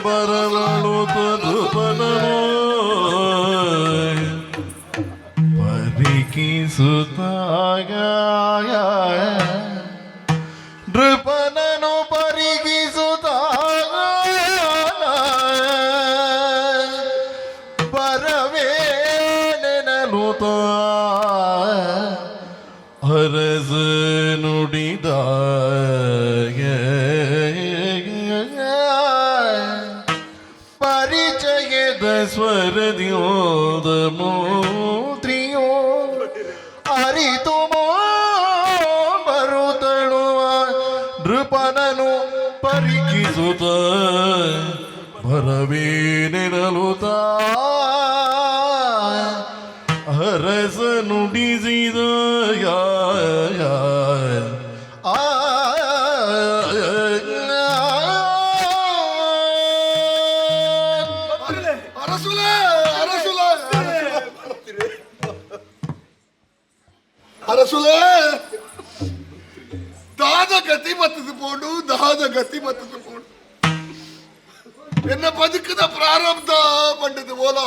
ಬರಲಳು ತದುಪನೋ ಪರಿಕಿಸುತ್ತಾಗ ನೃಪನನು ಪರಿಗಿಸುತ್ತಾಗ ಬರವೇನೆನಲುತ ಅರಸ ನುಡಿದ ಪರಿಚಯದ ಸ್ವರದಿಯೋದ ಮೂತ್ರಿಯೋ ಅರಿತು ಬರುತ್ತಳುವ ನೃಪನನು ಪರಿಕಿಸುತ್ತ ಬರವೇನೆನಲುತ ಅರಸ ನುಡಿಸಿದ ಆ ಅರಸುಲೇ ಅರಸುಲೇ ಅರಸುಲೇ ದಾದ ಗತಿ ಬತ್ತದು ಪೋಡು ದಾದ ಗತಿ ಬತ್ತದು ಪೋಡು ಎನ್ನ ಬದುಕದ ಪ್ರಾರಬ್ಧ ಪಂಡದು ಓಲಾ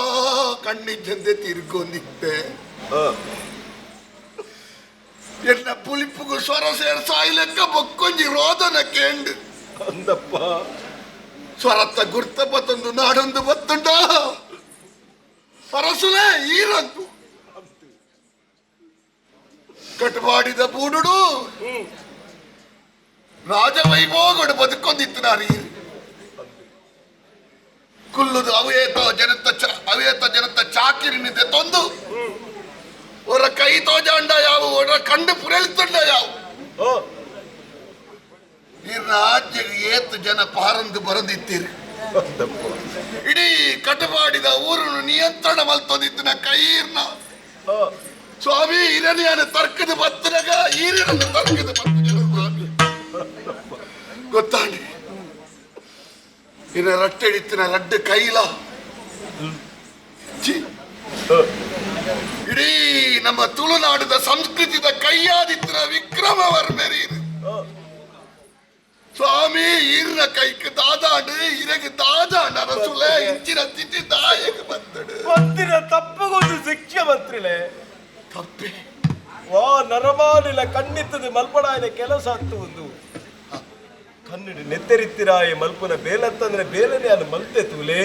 ಕಣ್ಣಿಜ್ಜಂದೆ ತಿರ್ಗೊಂದಿತ್ತೆ ಎನ್ನ ಪುಲಿಪುಗು ಸ್ವರ ಸೇರ್ಸಾಯಿ ಲೆಕ್ಕ ಬೊಕ್ಕೊಂಜಿ ರೋದನ ಕೇಂಡು ಅಂದಪ್ಪ ಸ್ವರತ್ತ ಗುರ್ತ ಬತ್ತೊಂದು ನಾಡೊಂದು ಬತ್ತುಂಡ ಅರಸುಲೇ ಈರಂತು ಕಟವಾಡಿದ ಬೂಡುಡು ರಾಜವೈಭೋಗಡು ಬದುಕೊಂದಿತ್ತು ನಾರೀ ಕುಲ್ಲುದು ಅವೇತ ಜನತ ಅವೇತ ಜನತ ಚಾಕಿರಿನಿದೆ ತೊಂದು ಅವರ ಕೈ ತೋಜಾಂಡ ಯಾವು ಅವರ ಕಂಡು ಪುರಳಿತಂಡ ಯಾವು ಈ ರಾಜ್ಯ ಏತು ಜನ ಪಾರಂದು ಬರಂದಿತ್ತೀರಿ ಇಡೀ ಕಟಪಾಡಿದ ಊರನ್ನು ನಿಯಂತ್ರಣ ಮಲ್ತೊಂದಿತ್ತಿನ ಕೈರ್ನ ಸ್ವಾಮಿ ಹಿರಣ್ಯನ ತರ್ಕದ ಬತ್ತನಗ ಈರನ ತರ್ಕದ ಬತ್ತನ ಸ್ವಾಮಿ ಗೊತ್ತಾಂಡಿ ಇನ್ನ ರಟ್ಟೆಡಿತ್ತಿನ ರಡ್ಡು ಕೈಲ ಛೀ. ಇಡೀ ನಮ್ಮ ತುಳುನಾಡಿದ ಸಂಸ್ಕೃತಿದ ಕೈಯಾದಿತ್ತಿನ ವಿಕ್ರಮವರ್ಮರಿ ಸ್ವಾಮಿ ಈರ್ನ ಕೈಕ್ ದಾದಾಡು ಇರಗ್ ದಾದಾಂಡ ಅರಸುಲೆ ಇಂಚಿನ ತಿಥಿ ದಾಯಕ ಬತ್ತಡು ಮಂತ್ರಿನ ತಪ್ಪುಗೊಂದು ಶಿಕ್ಷೆ ಮಂತ್ರಿಲೆ ತಪ್ಪೆ ವಾ ನರಮಾನಿಲ ಕಣ್ಣಿತ್ತದು ಮಲ್ಪಡಾಯನ ಕೆಲಸ ಅತ್ತು ಒಂದು ಕನ್ನಡಿ ನೆತ್ತೆರಿತ್ತಿರಾಯ ಮಲ್ಪುನ ಬೇಲತ್ತಂದ್ರೆ ಬೇಲನೆ ಅನ್ನು ಮಲ್ತೆ ತೂಲೆ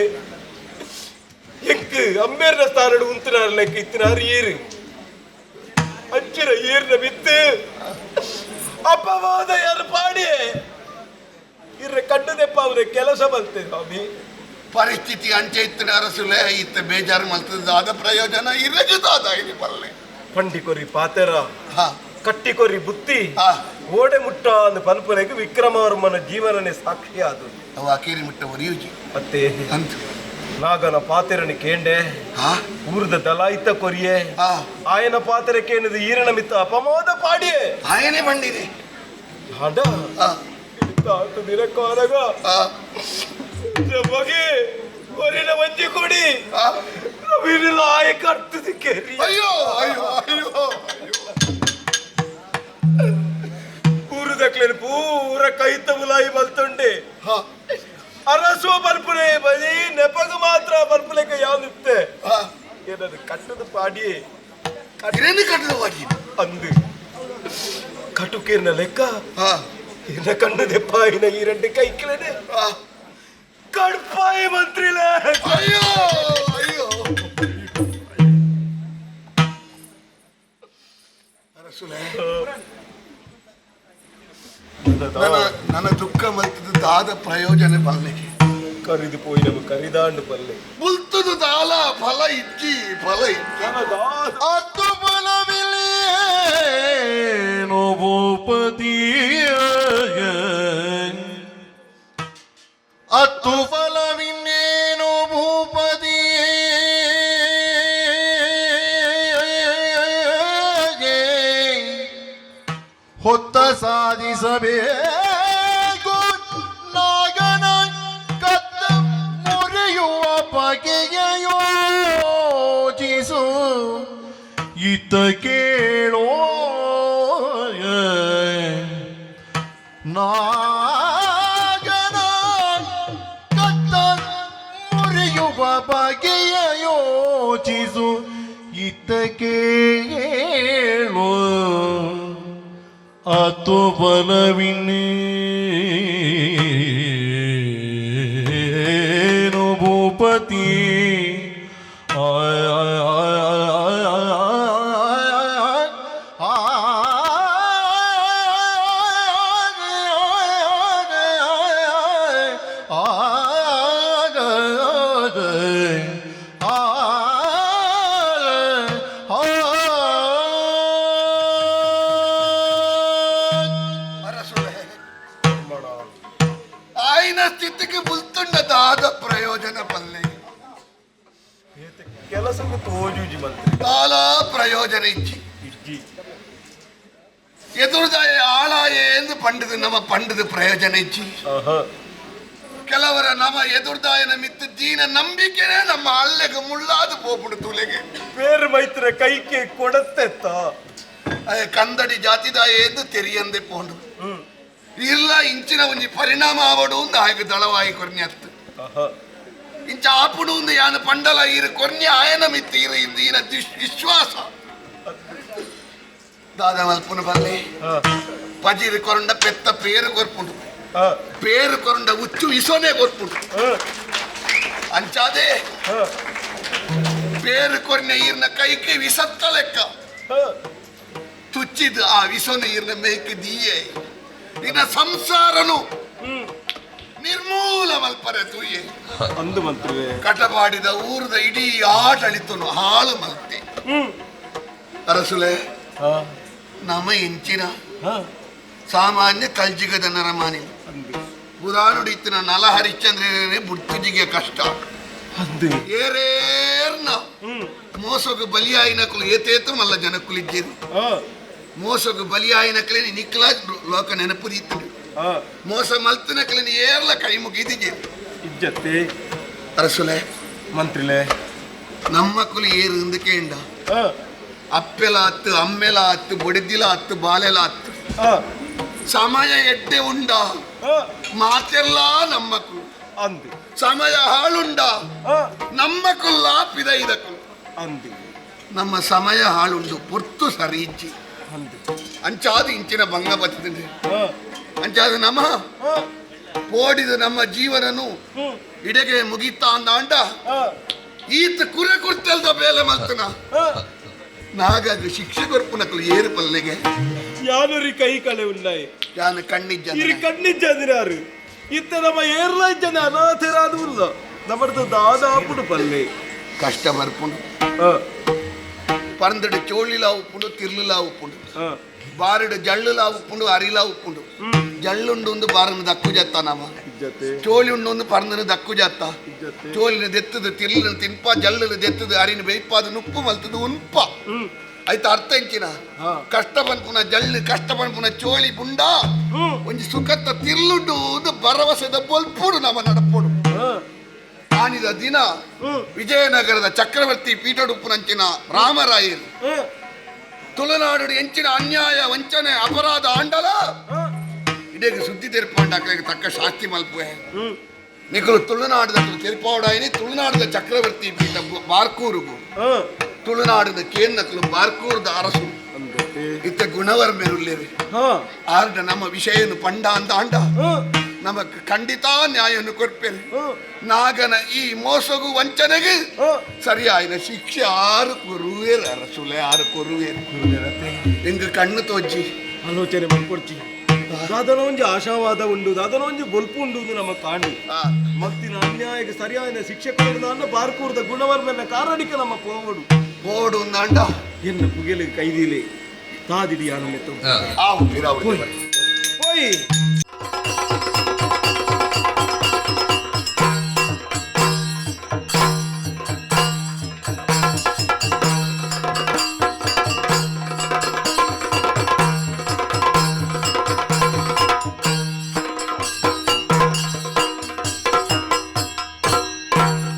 ಎಂಕ್ ಅಮ್ಮೇರ್ನ ಸ್ಥಾನಡು ಉಂತಿನಾರ ಲೆಕ್ಕ ಇತ್ತಿನಾರು ಏರು ಅಂಚಿನ ಏರ್ನ ಬಿತ್ತು ಅಪವಾದ ಯಾರು ಪಾಡಿ ಇರ್ರೆ ಕಣ್ಣು ಅವರ ಕೆಲಸ ಮಲ್ತೆ ಸ್ವಾಮಿ. ಪರಿಸ್ಥಿತಿ ಅಂಚೆ ಇತ್ತಿನ ಅರಸುಲೆ ಇತ್ತ ಬೇಜಾರು ಮಲ್ತದ ಪ್ರಯೋಜನ ಇರಗದಾದ ಇಲ್ಲಿ ಬಲ್ಲೆ. ಪಂಡಿಕೊರಿ ಪಾತೆರ ಕಟ್ಟಿಕೊರಿ ಬುತ್ತಿ ಓಡೆ ಮುಟ್ಟ ಅಂದ್ ಪಲ್ಪನೆಗೆ ವಿಕ್ರಮವರ್ಮನ ಜೀವನನೇ ಸಾಕ್ಷಿ ಆದು. ಅವ ಅಕೇರಿ ಮುಟ್ಟ ಒರಿಯುಜಿ ಮತ್ತೆ ಅಂತ. ನಾಗನ ಪಾತೆರನಿ ಕೇಂಡೆ ಊರದ ದಲಾಯಿತ ಕೊರಿಯೆ ಆಯನ ಪಾತೆರ ಕೇಂದ್ರದ ಈರಣ ಮಿತ್ತ ಅಪಮೋದ ಪಾಡಿಯೆ. ಆಯನೇ ಬಂಡಿದೆ. ಹಾಡ ತಾತು ದಿನಕ್ಕಾದಾಗ ನಮಗೆ ಒರಿನ ಮಂಜಿ ಕೊಡಿ ನವೀನಿಲ್ಲ ಆಯ ಕರ್ತದಕ್ಕೆ. ಅಯ್ಯೋ ಅಯ್ಯೋ ಅಯ್ಯೋ ಊರುದಕ್ಲೇನು ಪೂರ ಕೈತ ಮುಲಾಯಿ ಬಲ್ತುಂಡೆ. ಅರಸು ಬಲ್ಪುನೆ ಬರೀ ನೆಪಗ ಮಾತ್ರ ಬಲ್ಪುಲೆಕ ಯಾವ್ದಿತ್ತೆ ಏನದು ಕಟ್ಟದ ಪಾಡಿ. ಏನು ಕಟ್ಟದ ಪಾಡಿ? ಅಂದು ಕಟುಕೇರ್ನ ಲೆಕ್ಕ ಇನ್ನ ಕಣ್ಣು ದೆಪ್ಪ ಇನ್ನ ಈ రెండు ಕೈಕಿಲನೆ ಕಡ್ಪಾಯಿ ಮಂತ್ರಿಲೇ. ಅಯ್ಯೋ ಅಯ್ಯೋ ಅರಸುಲೆ ನನ್ನ ದುಃಖ ಮಲ್ತದ ದಾದ ಪ್ರಯೋಜನ ಬಲ್ಲೆ. ಕರಿದು ಪೋಯಿನವು ಕರಿದಾಂಡು ಬಲ್ಲೆ. ಮುಲ್ತದು ದಾಲ ಫಲ ಇಜ್ಜಿ ಫಲ ಇಜ್ಜಿ. ಅತ್ತು ಫಲವಿಲ್ಲೇನು ಭೂಪತಿ ಅತ್ತು ಫಲವಿನ್ನೇನು ಭೂಪತಿ ಹೊತ್ತ ಸಾಧಿಸಬೇಕು ನಾಗನ ಕತ್ತ ಮುರಿಯುವ ಬಗೆಯ ಯೋಚಿಸು ಇತ್ತ ಕೇಳೋ ನಾಗನ ಕತ್ತ ಮುರಿಯುವ ಬಗೆಯ ಯೋಚಿಸು ಇತ್ತ ಕೇಳು ಅತು ಬಲವಿನ್ನೇನು ಭೂಪತಿ ಆಯ್ ಆಯ್ ಆಯ್ ಆಯ್ ಆಯ್ ಆಯ್ ಅರಸುಳೆ ಆಯ್ನ ಸ್ಥಿತಿಗೆ ಬುಲ್ತುಂಡ ದಾದ ಪ್ರಯೋಜನ ಪಲ್ಲೆ ಕೆಲಸಕ್ಕೂ ತೋಜೂಜಿ ಮಂತ್ರಿ ದಾಲ ಪ್ರಯೋಜನ ಇಜ್ಜಿ ಇಜ್ಜಿ ಎದುರುದಾಯ ಆಳಾಯೆ ಎಂದು ಪಂಡದು ನಮ್ಮ ಪಂಡದು ಪ್ರಯೋಜನ ಇಜ್ಜಿ. ಕೆಲವರ ನಮ್ಮ ಎದುರ್ದಾಯನ ಮಿತ್ತು ದೀನ ನಂಬಿಕೆನೇ ನಮ್ಮ ಅಲ್ಲೆಗೆ ಮುಳ್ಳಾದ ಪೋಪುಡು ತುಲೆಗೆ ಬೇರೆ ಮೈತ್ರ ಕೈಕೆ ಕೊಡತ್ತೆತ್ತ ಅಯ್ಯ ಕಂದಡಿ ಜಾತಿದಾಯ ಎಂದು ತೆರಿಯಂದೆ ಪೋಂಡು ಇಲ್ಲ ಇಂಚಿನ ಒಂಜಿ ಪರಿಣಾಮ ಆವಡು ಒಂದು ಆಯ್ಕೆ ದಳವಾಯಿ ಕೊರ್ನ್ಯತ್ತು ಇಂಚ ಆಪುಡು ಒಂದು ಯಾನ ಪಂಡಲ ಇರು ಕೊರ್ನ್ಯ ಆಯನ ಮಿತ್ತು ಇರು ಇಂದು ಈನ ವಿಶ್ವಾಸ ದಾದ ಮಲ್ಪುನ ಬಲ್ಲೆ ಪಜಿರು ಕೊರಂಡ ಪೆತ್ತ ಪೇರು ಕೊರ್ಪುಂಡು ಪೇರು ಕೊರಂಡ ಉಚ್ಚು ಇಸೋನೆ ಕೊರ್ಪುಂಡು ಅಂಚಾದೆ ಪೇರು ಕೊರ್ನ ಈರ್ನ ಕೈಗೆ ವಿಸತ್ತ ಲೆಕ್ಕ ತುಚ್ಚಿದು ಆ ವಿಸೋನ ಈರ್ನ ಮೇಕ್ ದೀಯೆ ಇನ್ನ ಸಂಸಾರನು ನಿರ್ಮೂಲ ಮಲ್ಪರೆ ತೂಯೆ ಅಂದು ಮಂತ್ರಿವೆ ಕಟಪಾಡಿದ ಊರದ ಇಡೀ ಆಡಳಿತನು ಹಾಳು ಮಲ್ತೆ ಅರಸುಲೆ ನಮ್ಮ ಇಂಚಿನ ಸಾಮಾನ್ಯ ಕಲ್ಜಿಗದ ನರಮಾನಿ ಪುರಾಣುಡಿತ್ತಿನ ನಲ ಹರಿಶ್ಚಂದ್ರನೇ ಬುಡ್ತುಜಿಗೆ ಕಷ್ಟ ಏರೇರ್ನ ಮೋಸಗು ಬಲಿಯಾಯಿನಕುಲು ಏತೇತು ಮಲ್ಲ ಜನಕ್ಕುಲಿಜ್ಜೇರು ಮೋಸಗು ಬಲಿಯಾಯಿನಕಲೆ ನಿಕ್ಲ ಲೋಕ ನೆನಪು ದೀತುಂಡು ಮೋಸ ಮಲ್ತಿನಕಲಿನ ಏರ್ಲ ಕೈ ಮುಗಿದಿಜೇರು ಇಜ್ಜತ್ತೆ ಅರಸುಲೆ ಮಂತ್ರಿಲೆ ನಮ್ಮ ಕುಲಿ ಏರು ಇಂದಕೇಂಡ ಅಪ್ಪೆಲ ಅತ್ತು ಅಮ್ಮೆಲ ಅತ್ತು ಬೊಡಿದಿಲ ಅತ್ತು ಬಾಲೆಲ ಅತ್ತು ಸಮಯ ಎಡ್ಡೆ ಉಂಡ ಮಾತೆಲ್ಲ ನಮ್ಮ ಕುಲು ಅಂದು ಸಮಯ ಹಾಳುಂಡ ನಮ್ಮ ಕುಲ್ಲ ಪಿದೈದ ಕುಲು ಅಂದು ನಮ್ಮ ಸಮಯ ಹಾಳುಂಡು ಪೊರ್ತು ಸರಿ ಇಜ್ಜಿ ಅಂದು ಅಂಚಾದ ಇಂಚಿನ ಭಂಗ ಬತ್ತಿದೆ ಅಂಚಾದ ನಮ್ಮ ಪೋಡಿದ ನಮ್ಮ ಜೀವನನು ಇಡೆಗೆ ಮುಗಿತಾ ಅಂದಾಂಡ ಈತ ಕುರೆ ಕುರ್ತಲ್ದ ಬೇಲೆ ಮಲ್ತನ ನಾಗಾಗ ಶಿಕ್ಷೆ ಕೊರ್ಪುನಕಲು ಏರು ಪಲ್ಲೆಗೆ ಯಾನೂರಿ ಕೈ ಕಳೆ ಉಳ್ಳಾಯಿ ಯಾನು ಕಣ್ಣಿಜ್ಜ ಇರು ಕಣ್ಣಿಜ್ಜಂದಿನಾರು ಇತ್ತ ನಮ್ಮ ಏರ್ಲ ಇಜ್ಜನ ಅನಾಥರಾದ ಉಲ್ಲ ನಮ್ಮದು ದಾದಾಪುಡು ಪಲ್ಲೆ ಕಷ್ಟ ಬರ್ಪುಂಡು ಪರಂದಡು ಚೋಳಿಲ ಉಪ್ಪುಂಡು ತಿರ್ಲುಲ ಉಪ್ಪುಂಡು ಬಾರಿಡು ಜಳ್ಳುಲ ಉಪ್ಪುಂಡು ಅರಿಲ ಉಪ್ಪುಂಡು ಜಳ್ಳುಂಡು ಒಂದು ಬಾರನ್ನು ದಕ್ಕು ಜತ್ತ ನಮ್ಮ ಚೋಳಿ ಉಂಡು ಒಂದು ಪರಂದನು ದಕ್ಕು ಜತ್ತ ಚೋಳಿನ ದೆತ್ತದು ತಿರ್ಲನ ತಿನ್ಪ ಜಳ್ಳುನ ದೆತ್ತದು ಅರಿನ ಬೇಯ್ಪಾದ ನುಪ್ಪು ಮಲ್ತದು ಉನ್ಪ ಆಯ್ತು ಅರ್ಥ ಇಂಚಿನ ಕಷ್ಟ ಪನ್ಪುನ ಜಳ್ಳು ಕಷ್ಟ ಪನ್ಪುನ ಚೋಳಿ ಬುಂಡ ಒಂಜಿ ಸುಖತ್ತ ತಿರ್ಲುಂಡು ಒಂದು ಭರವಸೆದ ಬೊಲ್ಪುಡು ನಮ್ಮ ನಡಪುಡು ಆನಿದ ದಿನ ವಿಜಯನಗರದ ಚಕ್ರವರ್ತಿ ಪೀಠಡುಪ್ಪುನಂಚಿನ ರಾಮರಾಯರು ತುಳುನಾಡು ಎಂಚಿನ ಅನ್ಯಾಯ ವಂಚನೆ ಅಪರಾಧ ಆಂಡಲ ಇಡೀ ಸುದ್ದಿ ತೆರ್ಪಂಡಾಕ್ಲೆಗ್ ತಕ್ಕ ಶಾಸ್ತಿ ಮಲ್ಪುವೆ ನಿಕಲು ತುಳುನಾಡದ ತೆರ್ಪೌಡಾಯಿನಿ ತುಳುನಾಡದ ಚಕ್ರವರ್ತಿ ಪೀಠ ಬಾರ್ಕೂರುಗು ತುಳುನಾಡಿನ ಕೇನ್ನಕಲು ಬಾರ್ಕೂರ್ದ ಅರಸು ಇತ್ತ ಗುಣವರ್ಮೆರುಲ್ಲೇರಿ ಆರ್ಡ ನಮ್ಮ ವಿಷಯನು ಪಂಡ ಅಂತ ಆಂಡ ನಮಕ್ ಖಂಡಿತ ನ್ಯಾಯವನ್ನು ಕೊಡ್ಪೇನೆ ನಾಗನ ಈ ಮೋಸಗು ವಂಚನೆಗೆ ಸರಿಯಾಯಿನ ಶಿಕ್ಷೆ ಆರು ಕೊರುವೇರು ಅರಸುಲೆ ಆರು ಕೊರುವೇರು ಎಂಗ್ ಕಣ್ಣು ತೋಜಿ ಆಲೋಚನೆ ಮಾಡ್ಕೊಡ್ತಿ ದಾದನ ಒಂಜಿ ಆಶಾವಾದ ಉಂಡು ದಾದನ ಒಂಜಿ ಬೊಲ್ಪು ಉಂಡು ಅಂದು ನಮ್ಮ ಕಾಂಡು ಮತ್ತಿನ ಅನ್ಯಾಯಕ್ಕೆ ಸರಿಯಾದ ಶಿಕ್ಷೆ ಕೊಡುದು ಬಾರ್ಕೂರ್ದ ಗುಣವರ್ಮನ ಕಾರಣಿಕ ನಮ್ಮ ಪೋವಡು ಪೋಡು ಅಂದ ಎನ್ನ ಪುಗೆಲು ಕೈದಿಲೆ ತಾದಿಡಿ ಯಾನನ್ನೆತ್ತು ಆವು ಪಿರಾವು ಪೋಯಿ.